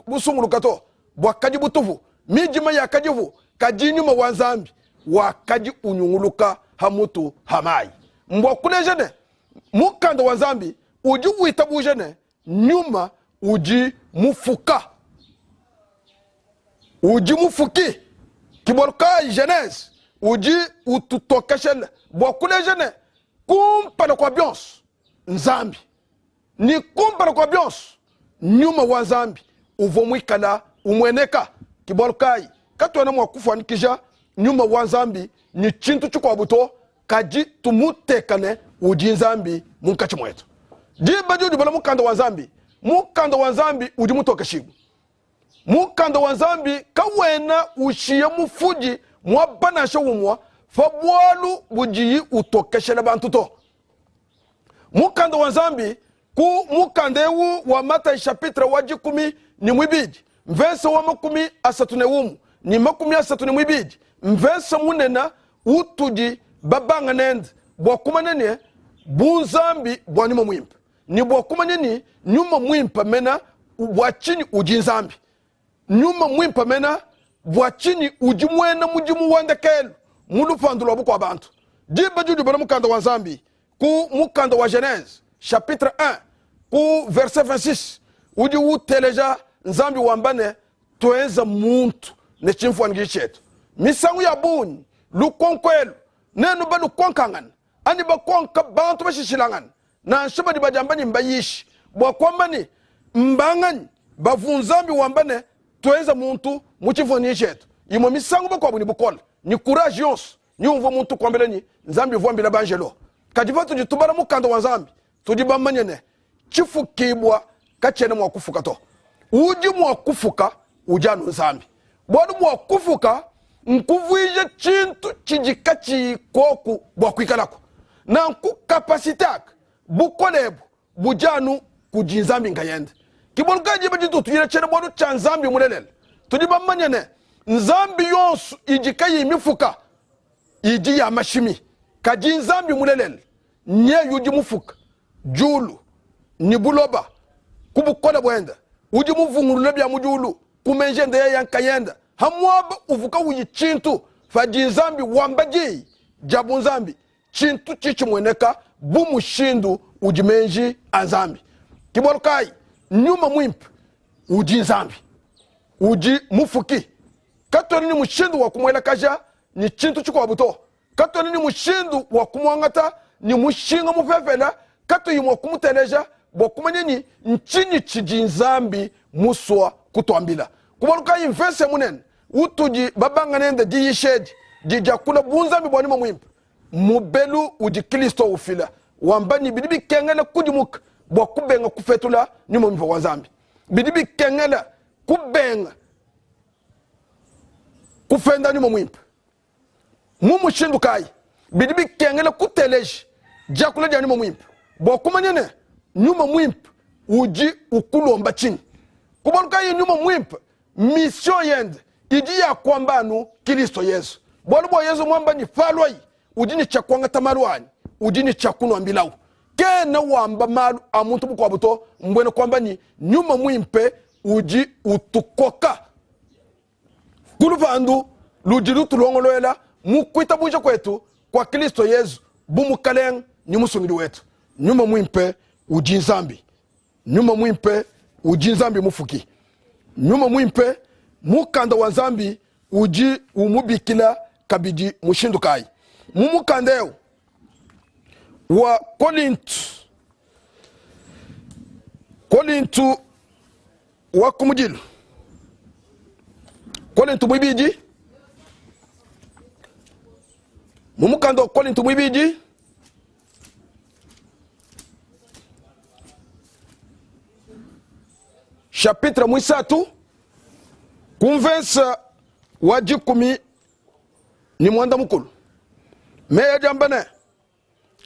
Speaker 1: busunguluka to, buakadi butupu, midima yakadipu, kadi Nyuma wa Nzambi wakadi unyunguluka ha mutu ha mayi. Mbua kuleja ne, mukanda wa Nzambi udi witabuja ne, Nyuma udi mufuka, udi mufuki. Ke bualu kayi Genese udi ututokeshela bua kuleja ne, kumpala kua bionso Nzambi, ne kumpala kua bionso Nyuma wa Nzambi uvua muikala umueneka. Ke bualu kayi katuena mua kufuanyikija Nyuma wa Nzambi ne tshintu tshikuabu to, kadi tumuteka ne udi Nzambi munkatshi muetu. Diba diudi ubala mukanda wa Nzambi, mukanda wa Nzambi udi mutokeshibue. Mukanda wa Nzambi kawena ushiya mufudi muaba nansha umua pa bualu budiyi utokeshela bantu to. Mukanda wa Nzambi ku mukanda eu wa Matayi chapitre wa dikumi ne muibidi mvese wa 31 ne 32, mvese munene utudi babanga nende bua kumanya ne bunzambi bua Nyuma Muimpe ne bua kumanya ne Nyuma Muimpe mena bua tshinyi udi Nzambi. Nyuma Muimpe mena bua tshinyi udi muena mudimu wa ndekelu mu lupandu lua bukua bantu. Diba diudi ubala mukanda wa Nzambi ku mukanda wa Genese chapitre 1 ku verset 26, udi uteleja Nzambi wamba ne, tuenza muntu ne tshimfuanyikiji tshietu. Misangu ya bungi lukonko elu nenu balukonkangana anyi bakonka bantu bashishilangana, nansha badi badiamba ne mbayishi, bua kuamba ne mbanganyi bavu Nzambi wamba ne tuenza muntu mu tshimfuanyikiji tshietu. Imue misangu bakuabu ne bukole ne courage yonso niumvua muntu kuambila ne Nzambi uvua ambila banjelo. Kadi patudi tubala mukanda wa Nzambi tudi bamanye ne tshifukibua katshiena mua kufuka to. Udi mua kufuka udi anu Nzambi, bualu bua kufuka nkuvuija tshintu tshidi katshiyi koku bua kuikalaku. Nanku kapasite aka, bukole ebu budi anu kudi Nzambi nkayende. Ke bualu kayi diba ditutu tuyila tshiena-bualu tshia Nzambi mulelela, tudi bamanye ne, nzambi yonso idi kayiyi mifuka idi ya mashimi, kadi Nzambi mulelela nyeye udi mufuka diulu ne buloba ku bukole buende, udi muvungulule bia mu diulu ku meji ende yeye nkayende, ha muaba uvua kawuyi tshintu. Padi Nzambi wamba diyi dia bunzambi, tshintu tshitshimueneka bu mushindu udi meji a Nzambi. Ke bualu kayi Nyuma Muimpe udi Nzambi, udi Mufuki. Katuena ne mushindu wa kumuelakaja ne tshintu tshikuabu to. Katuena ne mushindu wa kumuangata ne mushinga mupepele. katuyi mua kumuteleja bua kumanya ni ntshinyi tshidi Nzambi musua kutuambila. Ku bualu kayi mvese munene utudi babanga nende diyisha edi didi diakula bunzambi bua nyuma muimpe, mubelu udi Kristo ufila wamba ne, bidi bikengela kudimuka bua kubenga kupetula nyuma muimpe wa Nzambi. Bidi bikengela kubenga kupenda nyuma muimpe. Mu mushindu kayi? Bidi bikengela kuteleja diakula dia nyuma muimpe bua kumanya ne, nyuma muimpe udi ukulomba tshinyi. Ku bualu kayi nyuma muimpe mission yende idi ya kuamba anu Kilisto Yezu. Bualu bua Yezu muamba ne, paluayi udi ne tshia kuangata malu anyi, udi ne tshia kunuambilawu. Kena wamba malu a muntu mukuabu to, mbuena kuamba ne, nyuma muimpe udi utukoka ku lupandu ludi lutulongoluela mu kuitabuja kuetu kua Kristo Yezu bu Mukalenge ne Musungidi wetu. Nyuma muimpe udi Nzambi. Nyuma muimpe udi Nzambi mufuki. Nyuma muimpe mukanda wa Nzambi udi umubikila kabidi mushindu kayi? Mu mukanda eu wa Kolintu, Kolintu wa kumudilu Kolintu muibidi, mu mukanda wa Kolintu muibidi chapitre muisatu ku mvensa wa dikumi ne muanda mukulu meyi adi amba ne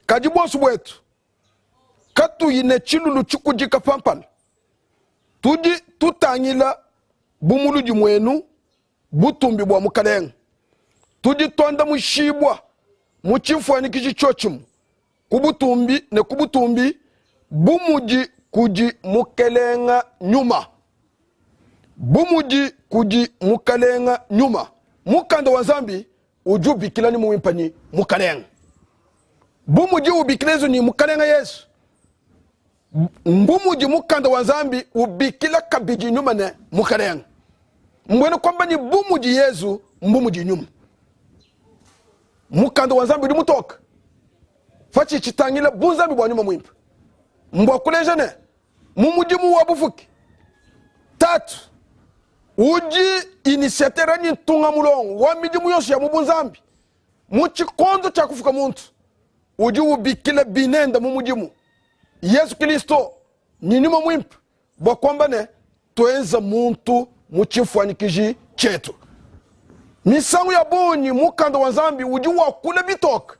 Speaker 1: kadi buonso buetu katuyi ne tshilulu tshikudika pa mpala tudi tutangila bu mu ludimuenu butumbi bua Mukalenge. Tudi tuandamushibua mu tshimfuanyikiji tshiotshimue ku butumbi ne ku butumbi, bu mudi kudi Mukelenge Nyuma. Bu mudi kudi Mukelenge Nyuma. Mukanda wa Nzambi udi ubikila Nyuma Muimpe ne Mukalenge. Bu mudi ubikila Yezu ne Mukalenge Yezu, mbu mudi mukanda wa Nzambi ubikila kabidi Nyuma ne Mukalenge. Mbuena kuamba ne bu mudi Yezu, mbu mudi Nyuma. Mukanda wa Nzambi udi mutoke patshi tshitangila bunzambi bua Nyuma Muimpe, mbua kuleja ne mu mudimu wa bufuki Tatu udi initiateur anyi ntunga-mulongo wa midimu yonso ya mu bunzambi. Mu tshikondo tshia kufuka muntu, udi ubikila binende mu mudimu Yezu Kristo ne Nyuma Muimpe bua kuamba ne, tuenza muntu mu tshimfuanyikiji tshietu. Misangu ya bungi mukanda wa Nzambi udi wakula bitoke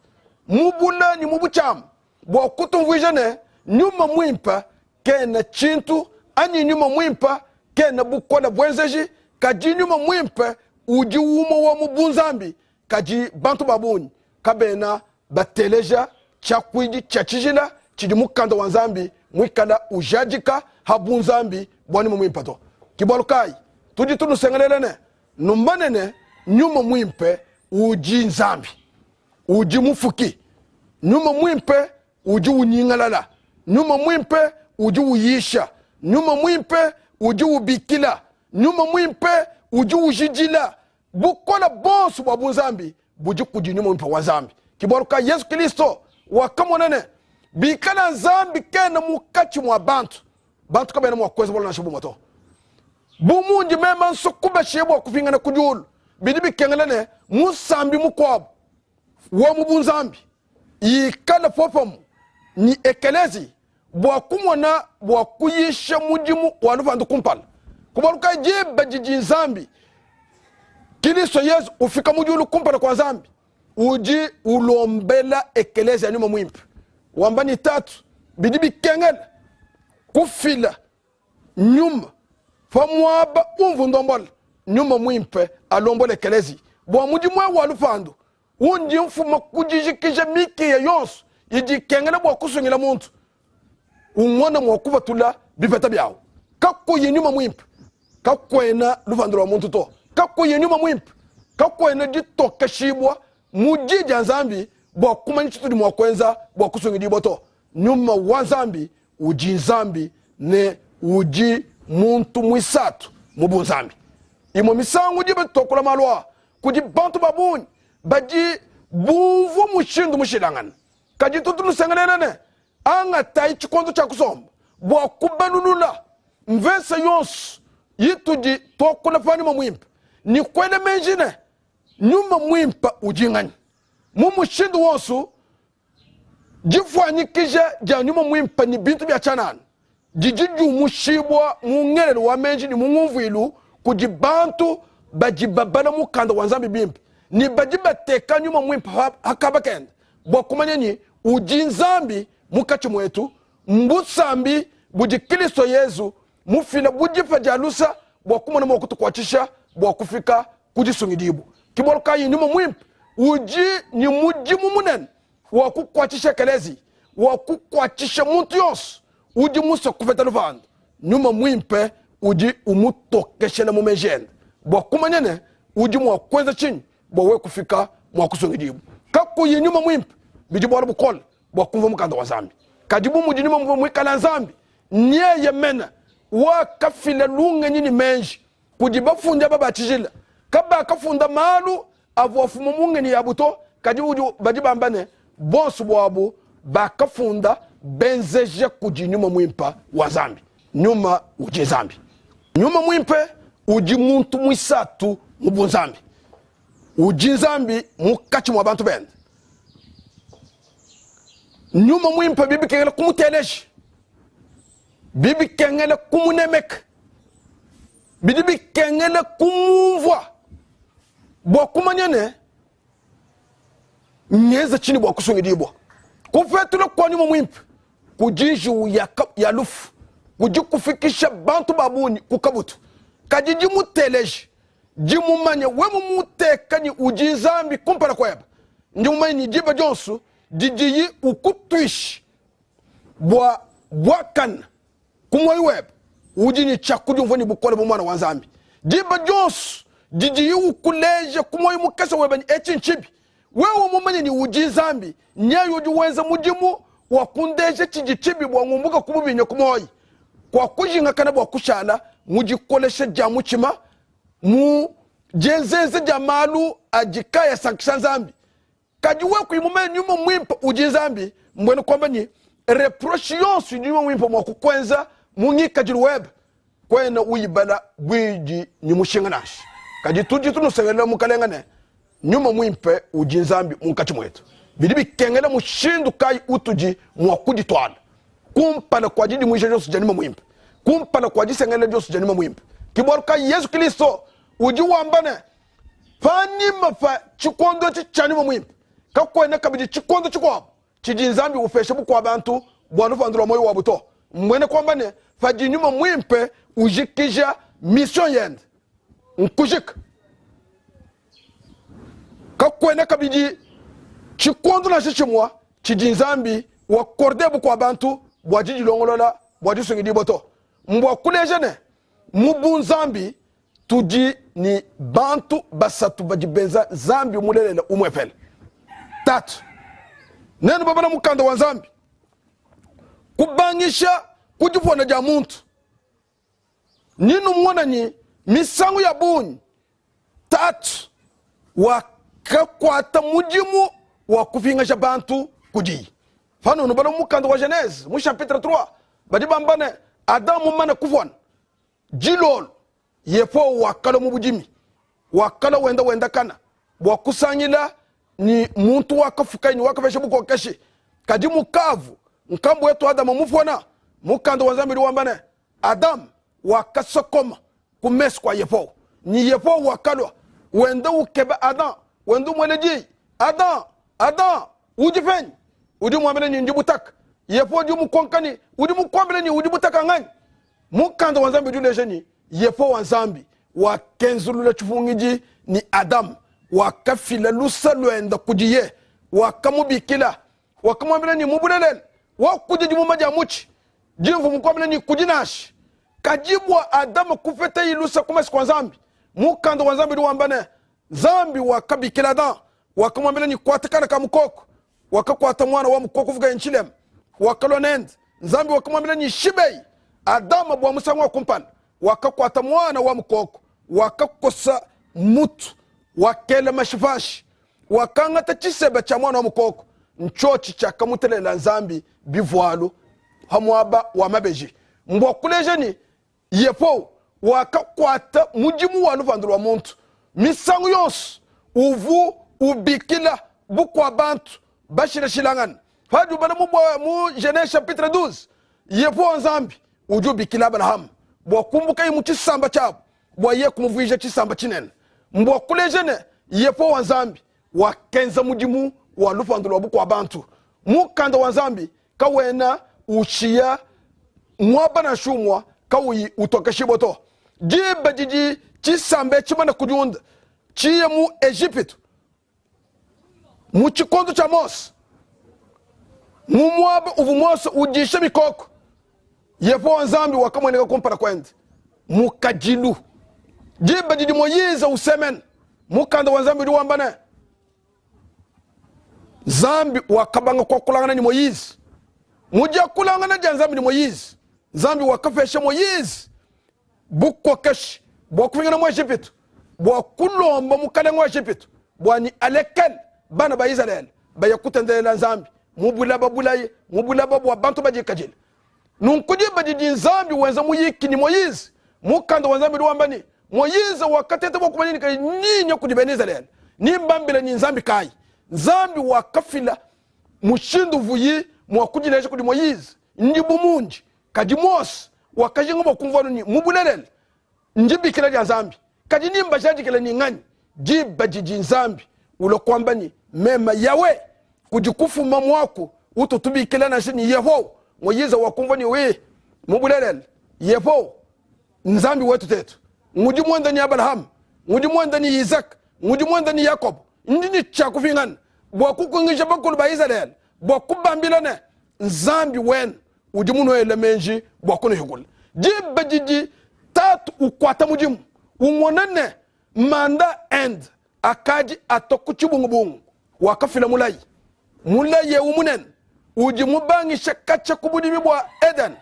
Speaker 1: mu bule ne mu butshiama bua kutumvuija ne, Nyuma Muimpe kena tshintu anyi Nyuma Muimpe kena bukole buenzeji, kadi Nyuma Muimpe udi umue wa mu bunzambi. Kadi bantu ba bungi kabena bateleja tshiakuidi tshia tshijila tshidi mukanda wa Nzambi muikala ujadika ha bunzambi bua Nyuma Muimpe to. Ke bualu kayi tudi tunusengelela ne, numane ne, Nyuma Muimpe udi Nzambi, udi Mufuki. Nyuma Muimpe udi unyingalala, Nyuma Muimpe udi uyisha, Nyuma Muimpe udi ubikila, Nyuma Muimpe udi ujidila. Bukole buonso bua bunzambi budi kudi Nyuma Muimpe wa Nzambi. Ke bualu kayi Yezu Kristo wakamona ne, bikala Nzambi kena munkatshi mua bantu, bantu kabena mua kuenza bualu nansha bumue to. Bu mundi meme nsua kubashiya bua kupingana ku diulu, bidi bikengela ne musambi mukuabu wa mu bunzambi ikale popamue ne ekeleziya bua kumona bua kuyisha mudimu wa lupandu kumpala. Ku bualu kayi diba didi Nzambi Kilisto Yezu ufika mu diulu kumpala kua Nzambi, udi ulombela ekeleziya Nyuma Muimpe, wamba ne, Tatu, bidi bikengela kufila Nyuma pa muaba umvua ndombola. Nyuma Muimpe alombole ekeleziya bua mudimu eu wa lupandu undi mfuma ku dijikija mikiya yonso idi ikengela bua kusungila muntu, umona mua kupatula bipeta biawu. Kakuyi Nyuma Muimpe, kakuena lupandu lua muntu to. Kakuyi Nyuma Muimpe, kakuena ditokeshibua mu Di dia Nzambi bua kumanya tshitudi mua kuenza bua kusungidibua to. Nyuma wa Nzambi udi Nzambi ne udi muntu muisatu mu bunzambi. Imue misangu diba tuakula malu aa kudi bantu ba bungi badi bumvua mushindu mushilangane, kadi tutu nusengelela ne, Angatayi tshikondo tshia kusomba bua kubalulula mvese yonso itudi tuakula pa nyuma muimpe ne kuela meji ne, Nyuma muimpe udi nganyi? Mu mushindu wonso, difuanyikija dia nyuma muimpe ne bintu bia tshianana didi diumushibua mu ngelelu wa meji ne mu ngumvuilu kudi bantu badi babala mukanda wa Nzambi bimpe ne badi bateka nyuma muimpe pa kaba kende bua kumanya ne udi Nzambi mukatshi muetu. Mbusambi budi Kristo Yezu mufila bu dipa dia lusa bua kumona mua kutukuatshisha bua kufika ku disungidibua. Ke bualu kayi nyuma muimpe udi ne mudimu munene wa kukuatshisha ekeleziya, wa kukuatshisha muntu yonso udi musue kupeta lupandu. Nyuma muimpe udi umutokeshela mu meji ende bua kumanya ne udi mua kuenza tshinyi bua wewe kufika mua kusungidibua. Kakuyi nyuma muimpe, bidi bualu bukole bua kumvua mukanda wa Nzambi. Kadi bu mudi nyuma muimpe muikale Nzambi, nyeye mene wakafila lungenyi ne meji kudi bafundi aba ba tshijila. Kabakafunda malu avua afuma mu ngenyi yabu to, kadi badi bamba ne, bonso buabu bakafunda benzeja kudi nyuma muimpe wa Nzambi. Nyuma udi Nzambi. Nyuma muimpe udi muntu muisatu mu bunzambi. Udi Nzambi munkatshi mua bantu bende. Nyuma muimpe bidi bikengela kumuteleja, bidi bikengela kumunemeka, bidi bikengela kumumvua bua kumanya ne ngenza tshinyi bua kusungidibua. Kupetula kua nyuma muimpe kudi njiwu ya, ya lufu, kudi kufikisha bantu ba bungi ku kabutu. Kadi dimuteleja, dimumanya, we mumuteka ne udi Nzambi kumpala kuebe, ndi mumanye ne diba dionso didiyi ukutuisha bua buakane ku muoyo webe, udi ne tshia kudiumvua ne bukole bu muana wa Nzambi. Diba dionso didiyi ukuleja ku muoyo mukese webe ne etshi ntshibi, wewe mumanye ne udi Nzambi, nyeye udi wenza mudimu wa kundeja tshidi tshibi bua ngumbuka ku bubi nye ku muoyo. Kuakujingakana bua kushala mu dikolesha dia mutshima, mu dienzenza dia malu adi kaayi asankisha Nzambi. Kadi wewe kuyi mumanye nyuma muimpe udi Nzambi, mbuena kuamba ne reproche yonso idi nyuma muimpe mua kukuenza mu ngikadilu webe, kuena uyibala buidi ne mushinga nansha. Kadi tudi tunusengelela Mukalenga ne nyuma muimpe udi Nzambi munkatshi muetu. Bidi bikengela mushindu kayi utudi mua kudituala kumpala kua didimuija dionso dia nyuma muimpe, kumpala kua disengelela dionso dia nyuma muimpe. Ke bualu kayi Yezu Kristo udi wamba ne Panyima pa tshikondo etshi tshia nyuma muimpe, kakuena kabidi tshikondo tshikuabu tshidi Nzambi upesha bukua-bantu bua lupandu lua muoyo wabu to. Mbuena kuamba ne, padi nyuma muimpe ujikija mission yende, nkujika. Kakuena kabidi tshikondo nansha tshimue tshidi Nzambi wakorde bukua-bantu bua didilongolola bua disungidibua to. Mbua kuleja ne, mu bunzambi Tudi ne bantu basatu badi benza Nzambi mulelela umuepele, Tatu. Nenu babala mukanda wa Nzambi kubangisha ku dipona dia muntu, ninumona ne misangu ya bungi Tatu wakakuata mudimu wa kupingaja bantu kudiyi. Panu nubala mukanda wa Genese mu chapitre 3 badi bamba ne Adam mumane kupona Dilolo, Yehowa wakalua mu budimi, wakalua wenda wendakana bua kusangila ne muntu wakafukaye ne wakapesha bukokeshi. Kadi mukavu nkambua wetu Adama mupona, mukanda wa Nzambi udi wamba ne, Adama wakasokoma ku mesu kua Yehowa, ne Yehowa wakalua wenda ukeba Adam, wenda umuela diyi, Adam, Adam, udi penyi? Udi umuambila ne, ndi butaka. Yehowa udi umukonka ne, udi mukuambile ne, udi butaka nganyi? Mukanda wa Nzambi udi uleja ne, Yehowa Nzambi wakenzulula tshipungidi ne Adama, wakafila lusa luende kudiye, wakamubikila, wakamuambila ne, mu bulelela wakudia dimuma dia mutshi dimvua mukuambile ne, kudi nansha. Kadi bua Adama kupetaye lusa ku mesu kua Nzambi, mukanda wa Nzambi udi wamba ne, Nzambi wakabikila Adama, wakamuambila ne, kuata kana ka mukoko wakakuata muana wa mukoko uvukaye ntshilema, wakalua nende. Nzambi wakamuambila ne, Shibei Adama bua musangu wa kumpala. Wakakuata muana wa mukoko, wakakosa mutu, wakela mashi panshi, wakangata tshiseba tshia muana wa mukoko. Ntshiotshi tshiakamutelela Nzambi bivualu pa muaba wa mabeji. Mbua kuleja ne, Yehowa wakakuata mudimu wa lupandu lua muntu. Misangu yonso uvua ubikila bukua-bantu bashilashilangane. Padi ubala mu, mu Genese chapitre 12, Yehowa Nzambi udi ubikila Abalahama bua kumbukaye mu tshisamba tshiabu bua yeye kumuvuija tshisamba tshinene. Mbua kuleja ne, Yehowa Nzambi wakenza mudimu wa lupandu lua bukua-bantu. Mukanda wa Nzambi kawena ushiya muaba nansha umua kawuyi utokeshibua to. Diba didi tshisamba etshi tshimane kudiunda tshiye mu Ejipitu mu tshikondo tshia Mose, mu muaba uvua Mose udisha mikoko, Yehowa Nzambi wakamueneka kumpala kuende mu kadilu. Diba didi Moyize usemena, mukanda wa Nzambi udi wamba ne, Nzambi wakabanga kuakulangana ne Moyize. Mu diakulangana dia Nzambi ne Moyize, Nzambi wakapesha Moyize bukokeshi bua kupingana mu Ejipitu bua kulomba mukalenge wa Ejipitu bua ne alekele bana ba Izalele baya kutendelela Nzambi mu bulaba bulaye, mu bulaba bua bantu badikadile. Nunku diba didi Nzambi wenza muyiki ne Moyize, mukanda wa Nzambi udi wamba ne, Moyize wakateta bua kumanya ne kayi ninya kudi bena Izalele, nimbambila ne Nzambi kayi. Nzambi wakafila mushindu uvuyi mua kudileja kudi Moyize, ndi bu mundi. Kadi Mose wakajinga bua kumvua anu ne mu bulelela ndibikila dia Nzambi. Kadi nimbajadikila ne nganyi? Diba didi Nzambi ulua kuamba ne, Meme Yawe, kudi kufuma muaku utu tubikila nansha ne Yehowa. Moyize wakumvua ne, wi mu bulelela Yehowa Nzambi wetu tetu ngudi muenda ne Abalahama, ngudi muenda ne Izaka, ngudi muenda ne Yakobo. Ndi ne tshia kupingana bua kukungisha bakulu ba Izalele bua kubambila ne, Nzambi wenu udi munuele meji bua kunuhikula. Diba didi tatu ukuata mudimu umona ne manda ende akadi atua ku tshibungubungu, wakafila mulayi. Mulayi eu munene udi mubangisha katshia ku budimi bua Edene,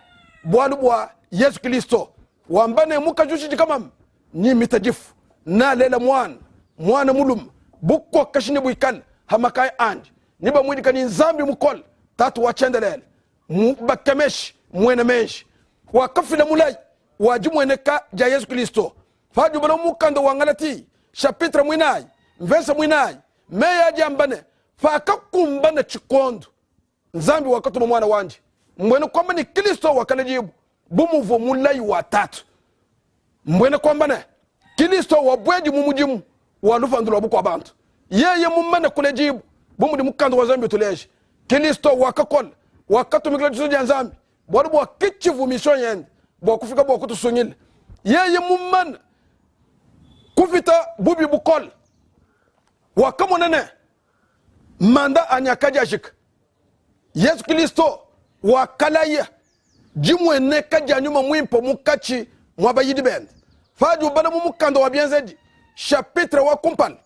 Speaker 1: bualu bua Yezu Kristo, wamba ne, mukaji utshidi kamama nimita difu, nalela muana, muana mulume, bukokeshi nebuikale ha makaya andi, nebamuidika ne Nzambi Mukole, Tatu wa tshiendelele, Mubakemeshi, Muena meji. Wakafila mulayi wa dimueneka dia Yezu Kristo. Padi ubala mu mukanda wa Ngalati chapitre muinayi mvese muinayi, meyi adi amba ne, pakakumbana tshikondo, Nzambi wakatuma muana wandi, mbuena kuamba ne Kristo wakaledibua bu muvua mulayi wa Tatu. Mbuena kuamba ne, Kristo wabuedi mu mudimu wa lupandu lua bukua-bantu. Yeye mumane kuledibua, bu mudi mukanda wa Nzambi utuleja, Kristo wakakola, wakatumikila disua dia Nzambi, bualu bua ke tshivua mission yende bua kufika bua kutusungila. Yeye mumane kupita bubi bukole, wakamona ne, manda anyi akadi ajika. Yezu Kristo wakalaya dimueneka dia nyuma muimpe munkatshi mua bayidi bende. Padi ubala mu mukanda wa Bienzedi chapitre wa kumpala,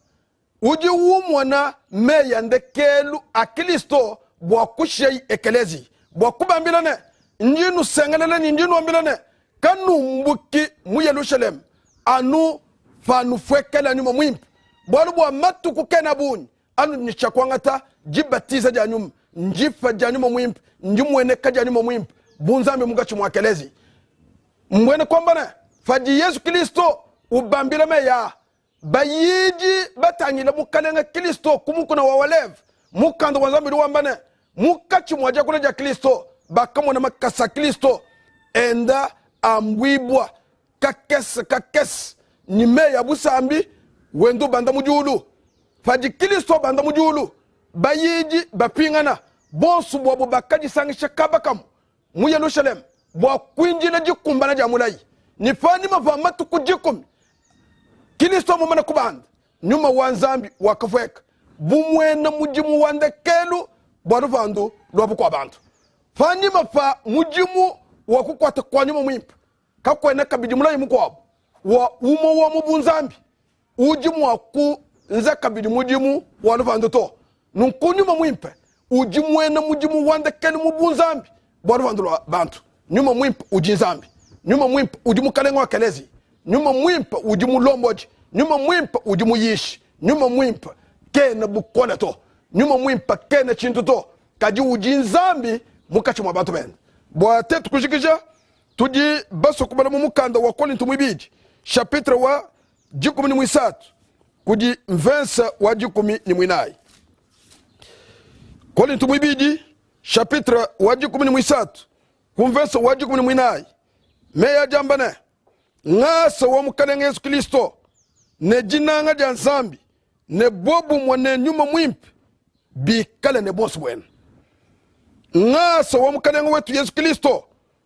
Speaker 1: udi umona meyi a ndekelu a Kristo bua kushiya ekeleziya, bua kubambila ne, ndi nusengelela ne ndi nuambila ne, kanumbuki mu Yelushalema anu panupuekela nyuma muimpe, bualu bua matuku kena bungi anudi ne tshia kuangata dibatiza dia nyuma, ndipa dia nyuma muimpe, ndimueneka dia nyuma muimpe bu Nzambi munkatshi mua ekeleziya. Mbuena kuamba ne, padi Yezu Kristo ubambila meyi aa, bayidi batangila Mukalenge Kristo ku mukuna wa Oleve, mukanda wa Nzambi udi wamba ne, munkatshi mua diakula dia Kristo bakamona makasa a Kristo enda ambuibua kakese kakese ne meyi a busambi wenda ubanda mu diulu. Padi Kristo ubanda mu diulu, bayidi bapingana, bonso buabu bakadisangisha kaba kamue mu Yelushalema bua kuindila dikumbana dia mulayi. Ne panyima pa matuku dikumi Kristo mumane kubanda, nyuma wa Nzambi wakapueka bu muena mudimu wa ndekelu bua lupandu lua bukua-bantu. Panyima pa mudimu wa kukuata kua nyuma muimpe, kakuena kabidi mulayi mukuabu wa umue wa mu bunzambi udi mua kuenza kabidi mudimu wa lupandu to. Nunku nyuma muimpe udi muena mudimu wa ndekelu mu bunzambi bua lupandu lua bantu. Nyuma muimpe udi Nzambi. Nyuma muimpe udi mukalenge wa kelezi. Nyuma muimpe udi mulombodi. Nyuma muimpe udi muyishi. Nyuma muimpe kena bukole to. Nyuma Muimpe kena tshintu to, kadi udi Nzambi munkatshi mua bantu bende. Bua tetu kujikija, tudi basue kubala mu mukanda wa Kolinto muibidi chapitre wa dikumi ne muisatu kudi mvensa wa dikumi ne muinayi. Kolinto muibidi chapitre wa dikumi ne muisatu ku mvensa wa dikumi ne muinayi, meyi adi amba ne, Ngasa wa Mukalenge Yesu Kristo ne dinanga dia Nzambi ne buobumue ne Nyuma Muimpe bikale ne buonso buenu. Ngasa wa Mukalenge wetu Yesu Kristo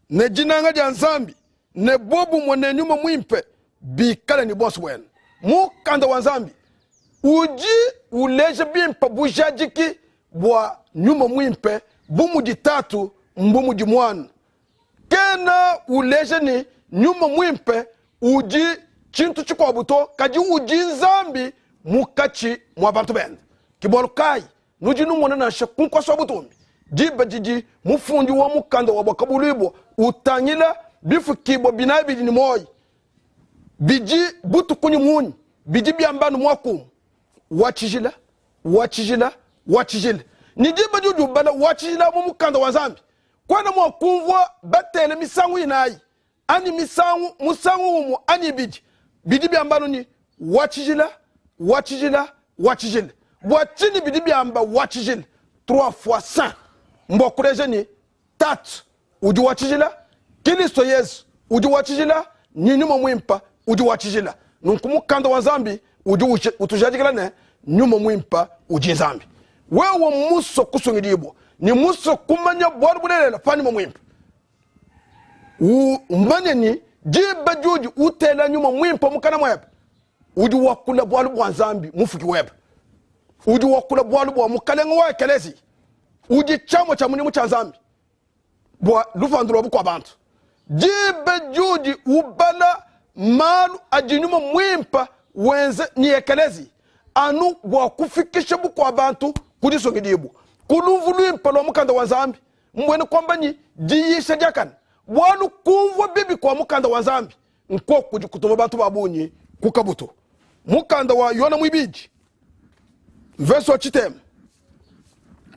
Speaker 1: ne dinanga dia Nzambi ne buobumue ne Nyuma Muimpe bikale ne buonso buenu. Mukanda wa Nzambi udi uleja bimpe bujadiki bua Nyuma Muimpe bu mudi Tatu mbu mudi Muana. Kena uleja ne Nyuma Muimpe udi tshintu tshikuabu to, kadi udi Nzambi mukatshi mua bantu bende. Ke bualu kayi nudi numona nansha ku nkuasa wa butumbi, diba didi mufundi wa mukanda wa Buakabuluibua utangila bifukibua binayi bidi ne muoyo bidi butuku ne munya, bidi biamba anu muaku umue, Wa tshijila, wa tshijila, wa tshijila. Ne diba diudi ubala wa tshijila mu mukanda wa Nzambi, kuena mua kumvua batele misangu inayi anyi misangu musangu umue anyi ibidi bidi biamba anu ne, wa tshijila, wa tshijila, wa tshijila. Bua tshinyi bidi biamba wa tshijila trois fois saint? Mbua kuleja ne, Tatu udi wa tshijila, Kilisto Yezu udi wa tshijila, ne Nyuma Muimpe udi wa tshijila. Nunku mukanda wa Nzambi udi utujadikila ne, Nyuma Muimpe udi Nzambi. Wewe musue kusungidibua ne musue kumanya bualu bulelela pa Nyuma Muimpe, umanye ne, diba diudi utela Nyuma Muimpe mukana muebe, udi wakula bualu bua Nzambi mufuki webe, udi wakula bualu bua Mukalenge wa Ekeleziya, udi tshiamua tshia mudimu tshia Nzambi bua lupandu lua bukua bantu. Diba diudi ubala malu adi Nyuma Muimpe wenza ne Ekeleziya anu bua kufikisha bukua bantu ku disungidibua ku lumvu luimpe lua mukanda wa Nzambi, mbuena kuamba ne diyisha diakane, bualu kumvua bibi kua mukanda wa Nzambi nkuoku kudi kutuma bantu ba bungi ku kabutu. Mukanda wa Yona muibidi mvese wa tshitema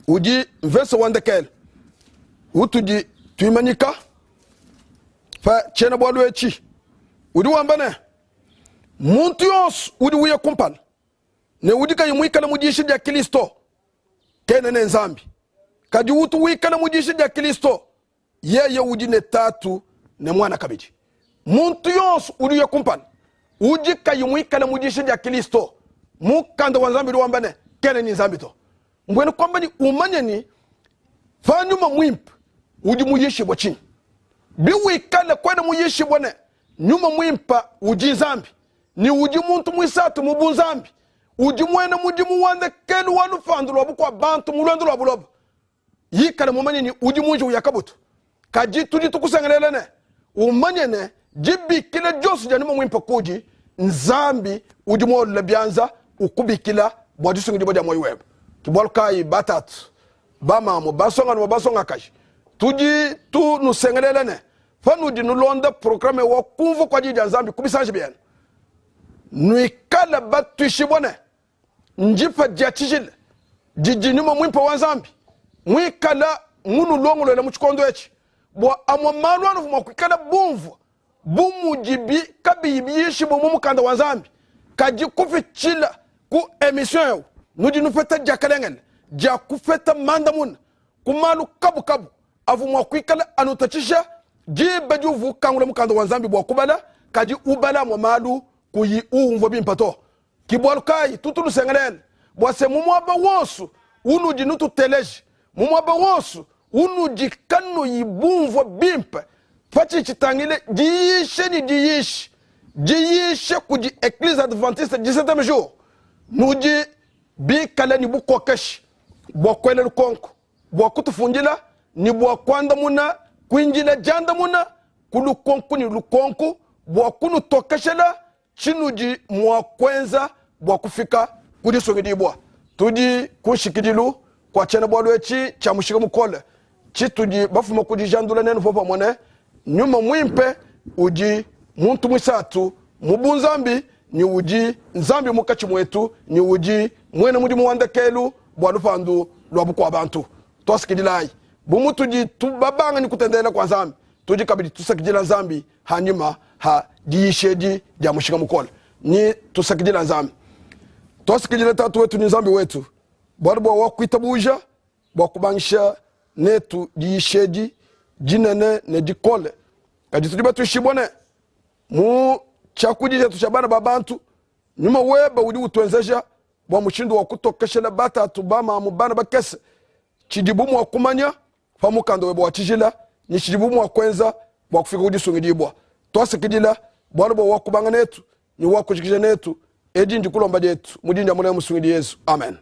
Speaker 1: udi mvese wa ndekelu utudi tuimanyika pa tshiena-bualu etshi, udi wamba ne, muntu yonso udi uya kumpala ne udi kayi muikale mu diyisha dia Kristo kena ne Nzambi, kadi utu wikala mu diyisha dia Kristo yeye udi ne Tatu ne Muana kabidi. Muntu yonso udi uya kumpala udi kayi muikale mu diyisha dia Kristo, mukanda wa Nzambi udi wamba ne, kena ne Nzambi to. Mbuena kuamba ne, umanye ne, pa Nyuma Muimpe udi muyishibua tshinyi? Biwikale kuena muyishibua ne, Nyuma Muimpe udi Nzambi ne udi muntu muisatu mu bunzambi, udi muena mudimu wa ndekelu wa lupandu lua bukua bantu mu luendu lua buloba, ikala mumanye ne udi mu njiwu ya kabutu. Kadi tudi tukusengelela ne, umanye ne, dibikila dionso dia Nyuma Muimpe kudi Nzambi udi muolola bianza ukubikila bua disungidibua dia muoyo webe. Ke bualu kayi batatu, bamamu, bansongalume, bansongakaji, tudi tunusengelela ne, panudi nulonda programe wa kumvua kua Diyi dia Nzambi ku bisanji bienu, nuikale batuishibue ne, ndipa dia tshijila didi nyuma muimpe wa Nzambi muikala munulongoluela mu tshikondo etshi bua amue malu anuvua mua kuikala bumvua bu mudibi kabiyi biyishibue mu mukanda wa Nzambi, kadi kupitshila ku emission eu nudi nupeta diakalengele dia kupeta mandamuna ku malu kabukabu avua mua kuikala anutatshisha diba diuvua ukangula mukanda wa Nzambi bua kubala, kadi ubala amue malu kuyi uumvua bimpe to. Ke bualu kayi tutu nusengelela bua se, mu muaba wonso unudi nututeleja, mu muaba wonso unudi kanuyi bumvua bimpe pa tshidi tshitangila diyisha ne diyisha, diyisha kudi Eglise Adventiste du Septieme Jour, nudi bikale ne bukokeshi bua kuela lukonko, bua kutufundila ne bua kuandamuna, kuindila diandamuna ku lukonko ne lukonko bua kunutokeshela Tshinudi mua kuenza bua kufika ku disungidibua. Tudi ku nshikidilu kua tshiena-bualu etshi tshia mushinga mukole tshitudi bafuma ku dijandula nenu popamue ne, Nyuma Muimpe udi muntu muisatu mu bunzambi ne udi Nzambi munkatshi muetu ne udi muena mudimu wa ndekelu. bua lupandu lua bukua-bantu. Tuasakidilayi. Bu mutudi tubabanga ne kutendelela kua Nzambi, tudi kabidi tusakidila Nzambi hanyima ha diyisha edi dia mushinga mukole. Ni tusakidila Nzambi. Tuasakidila Tatu wetu ne Nzambi wetu, bualu bua wakuitabuja bua kubangisha netu diyisha edi dinene ne dikole. Kadi tudi batuishibue ne, mu tshiakudi tshietu tshia bana ba bantu, nyuma webe udi utuenzeja bua mushindu wa kutokeshela batatu, bamamu, bana bakese tshidibu mua kumanya pa mukanda webe wa tshijila ne tshidibu mua kuenza bua kufika ku disungidibua. Tuasakidila bualu bua wakubanga netu ne wakujikija netu. Edi ndikulomba dietu mu dina dia Mulenga Musungidi Yezu. Amen.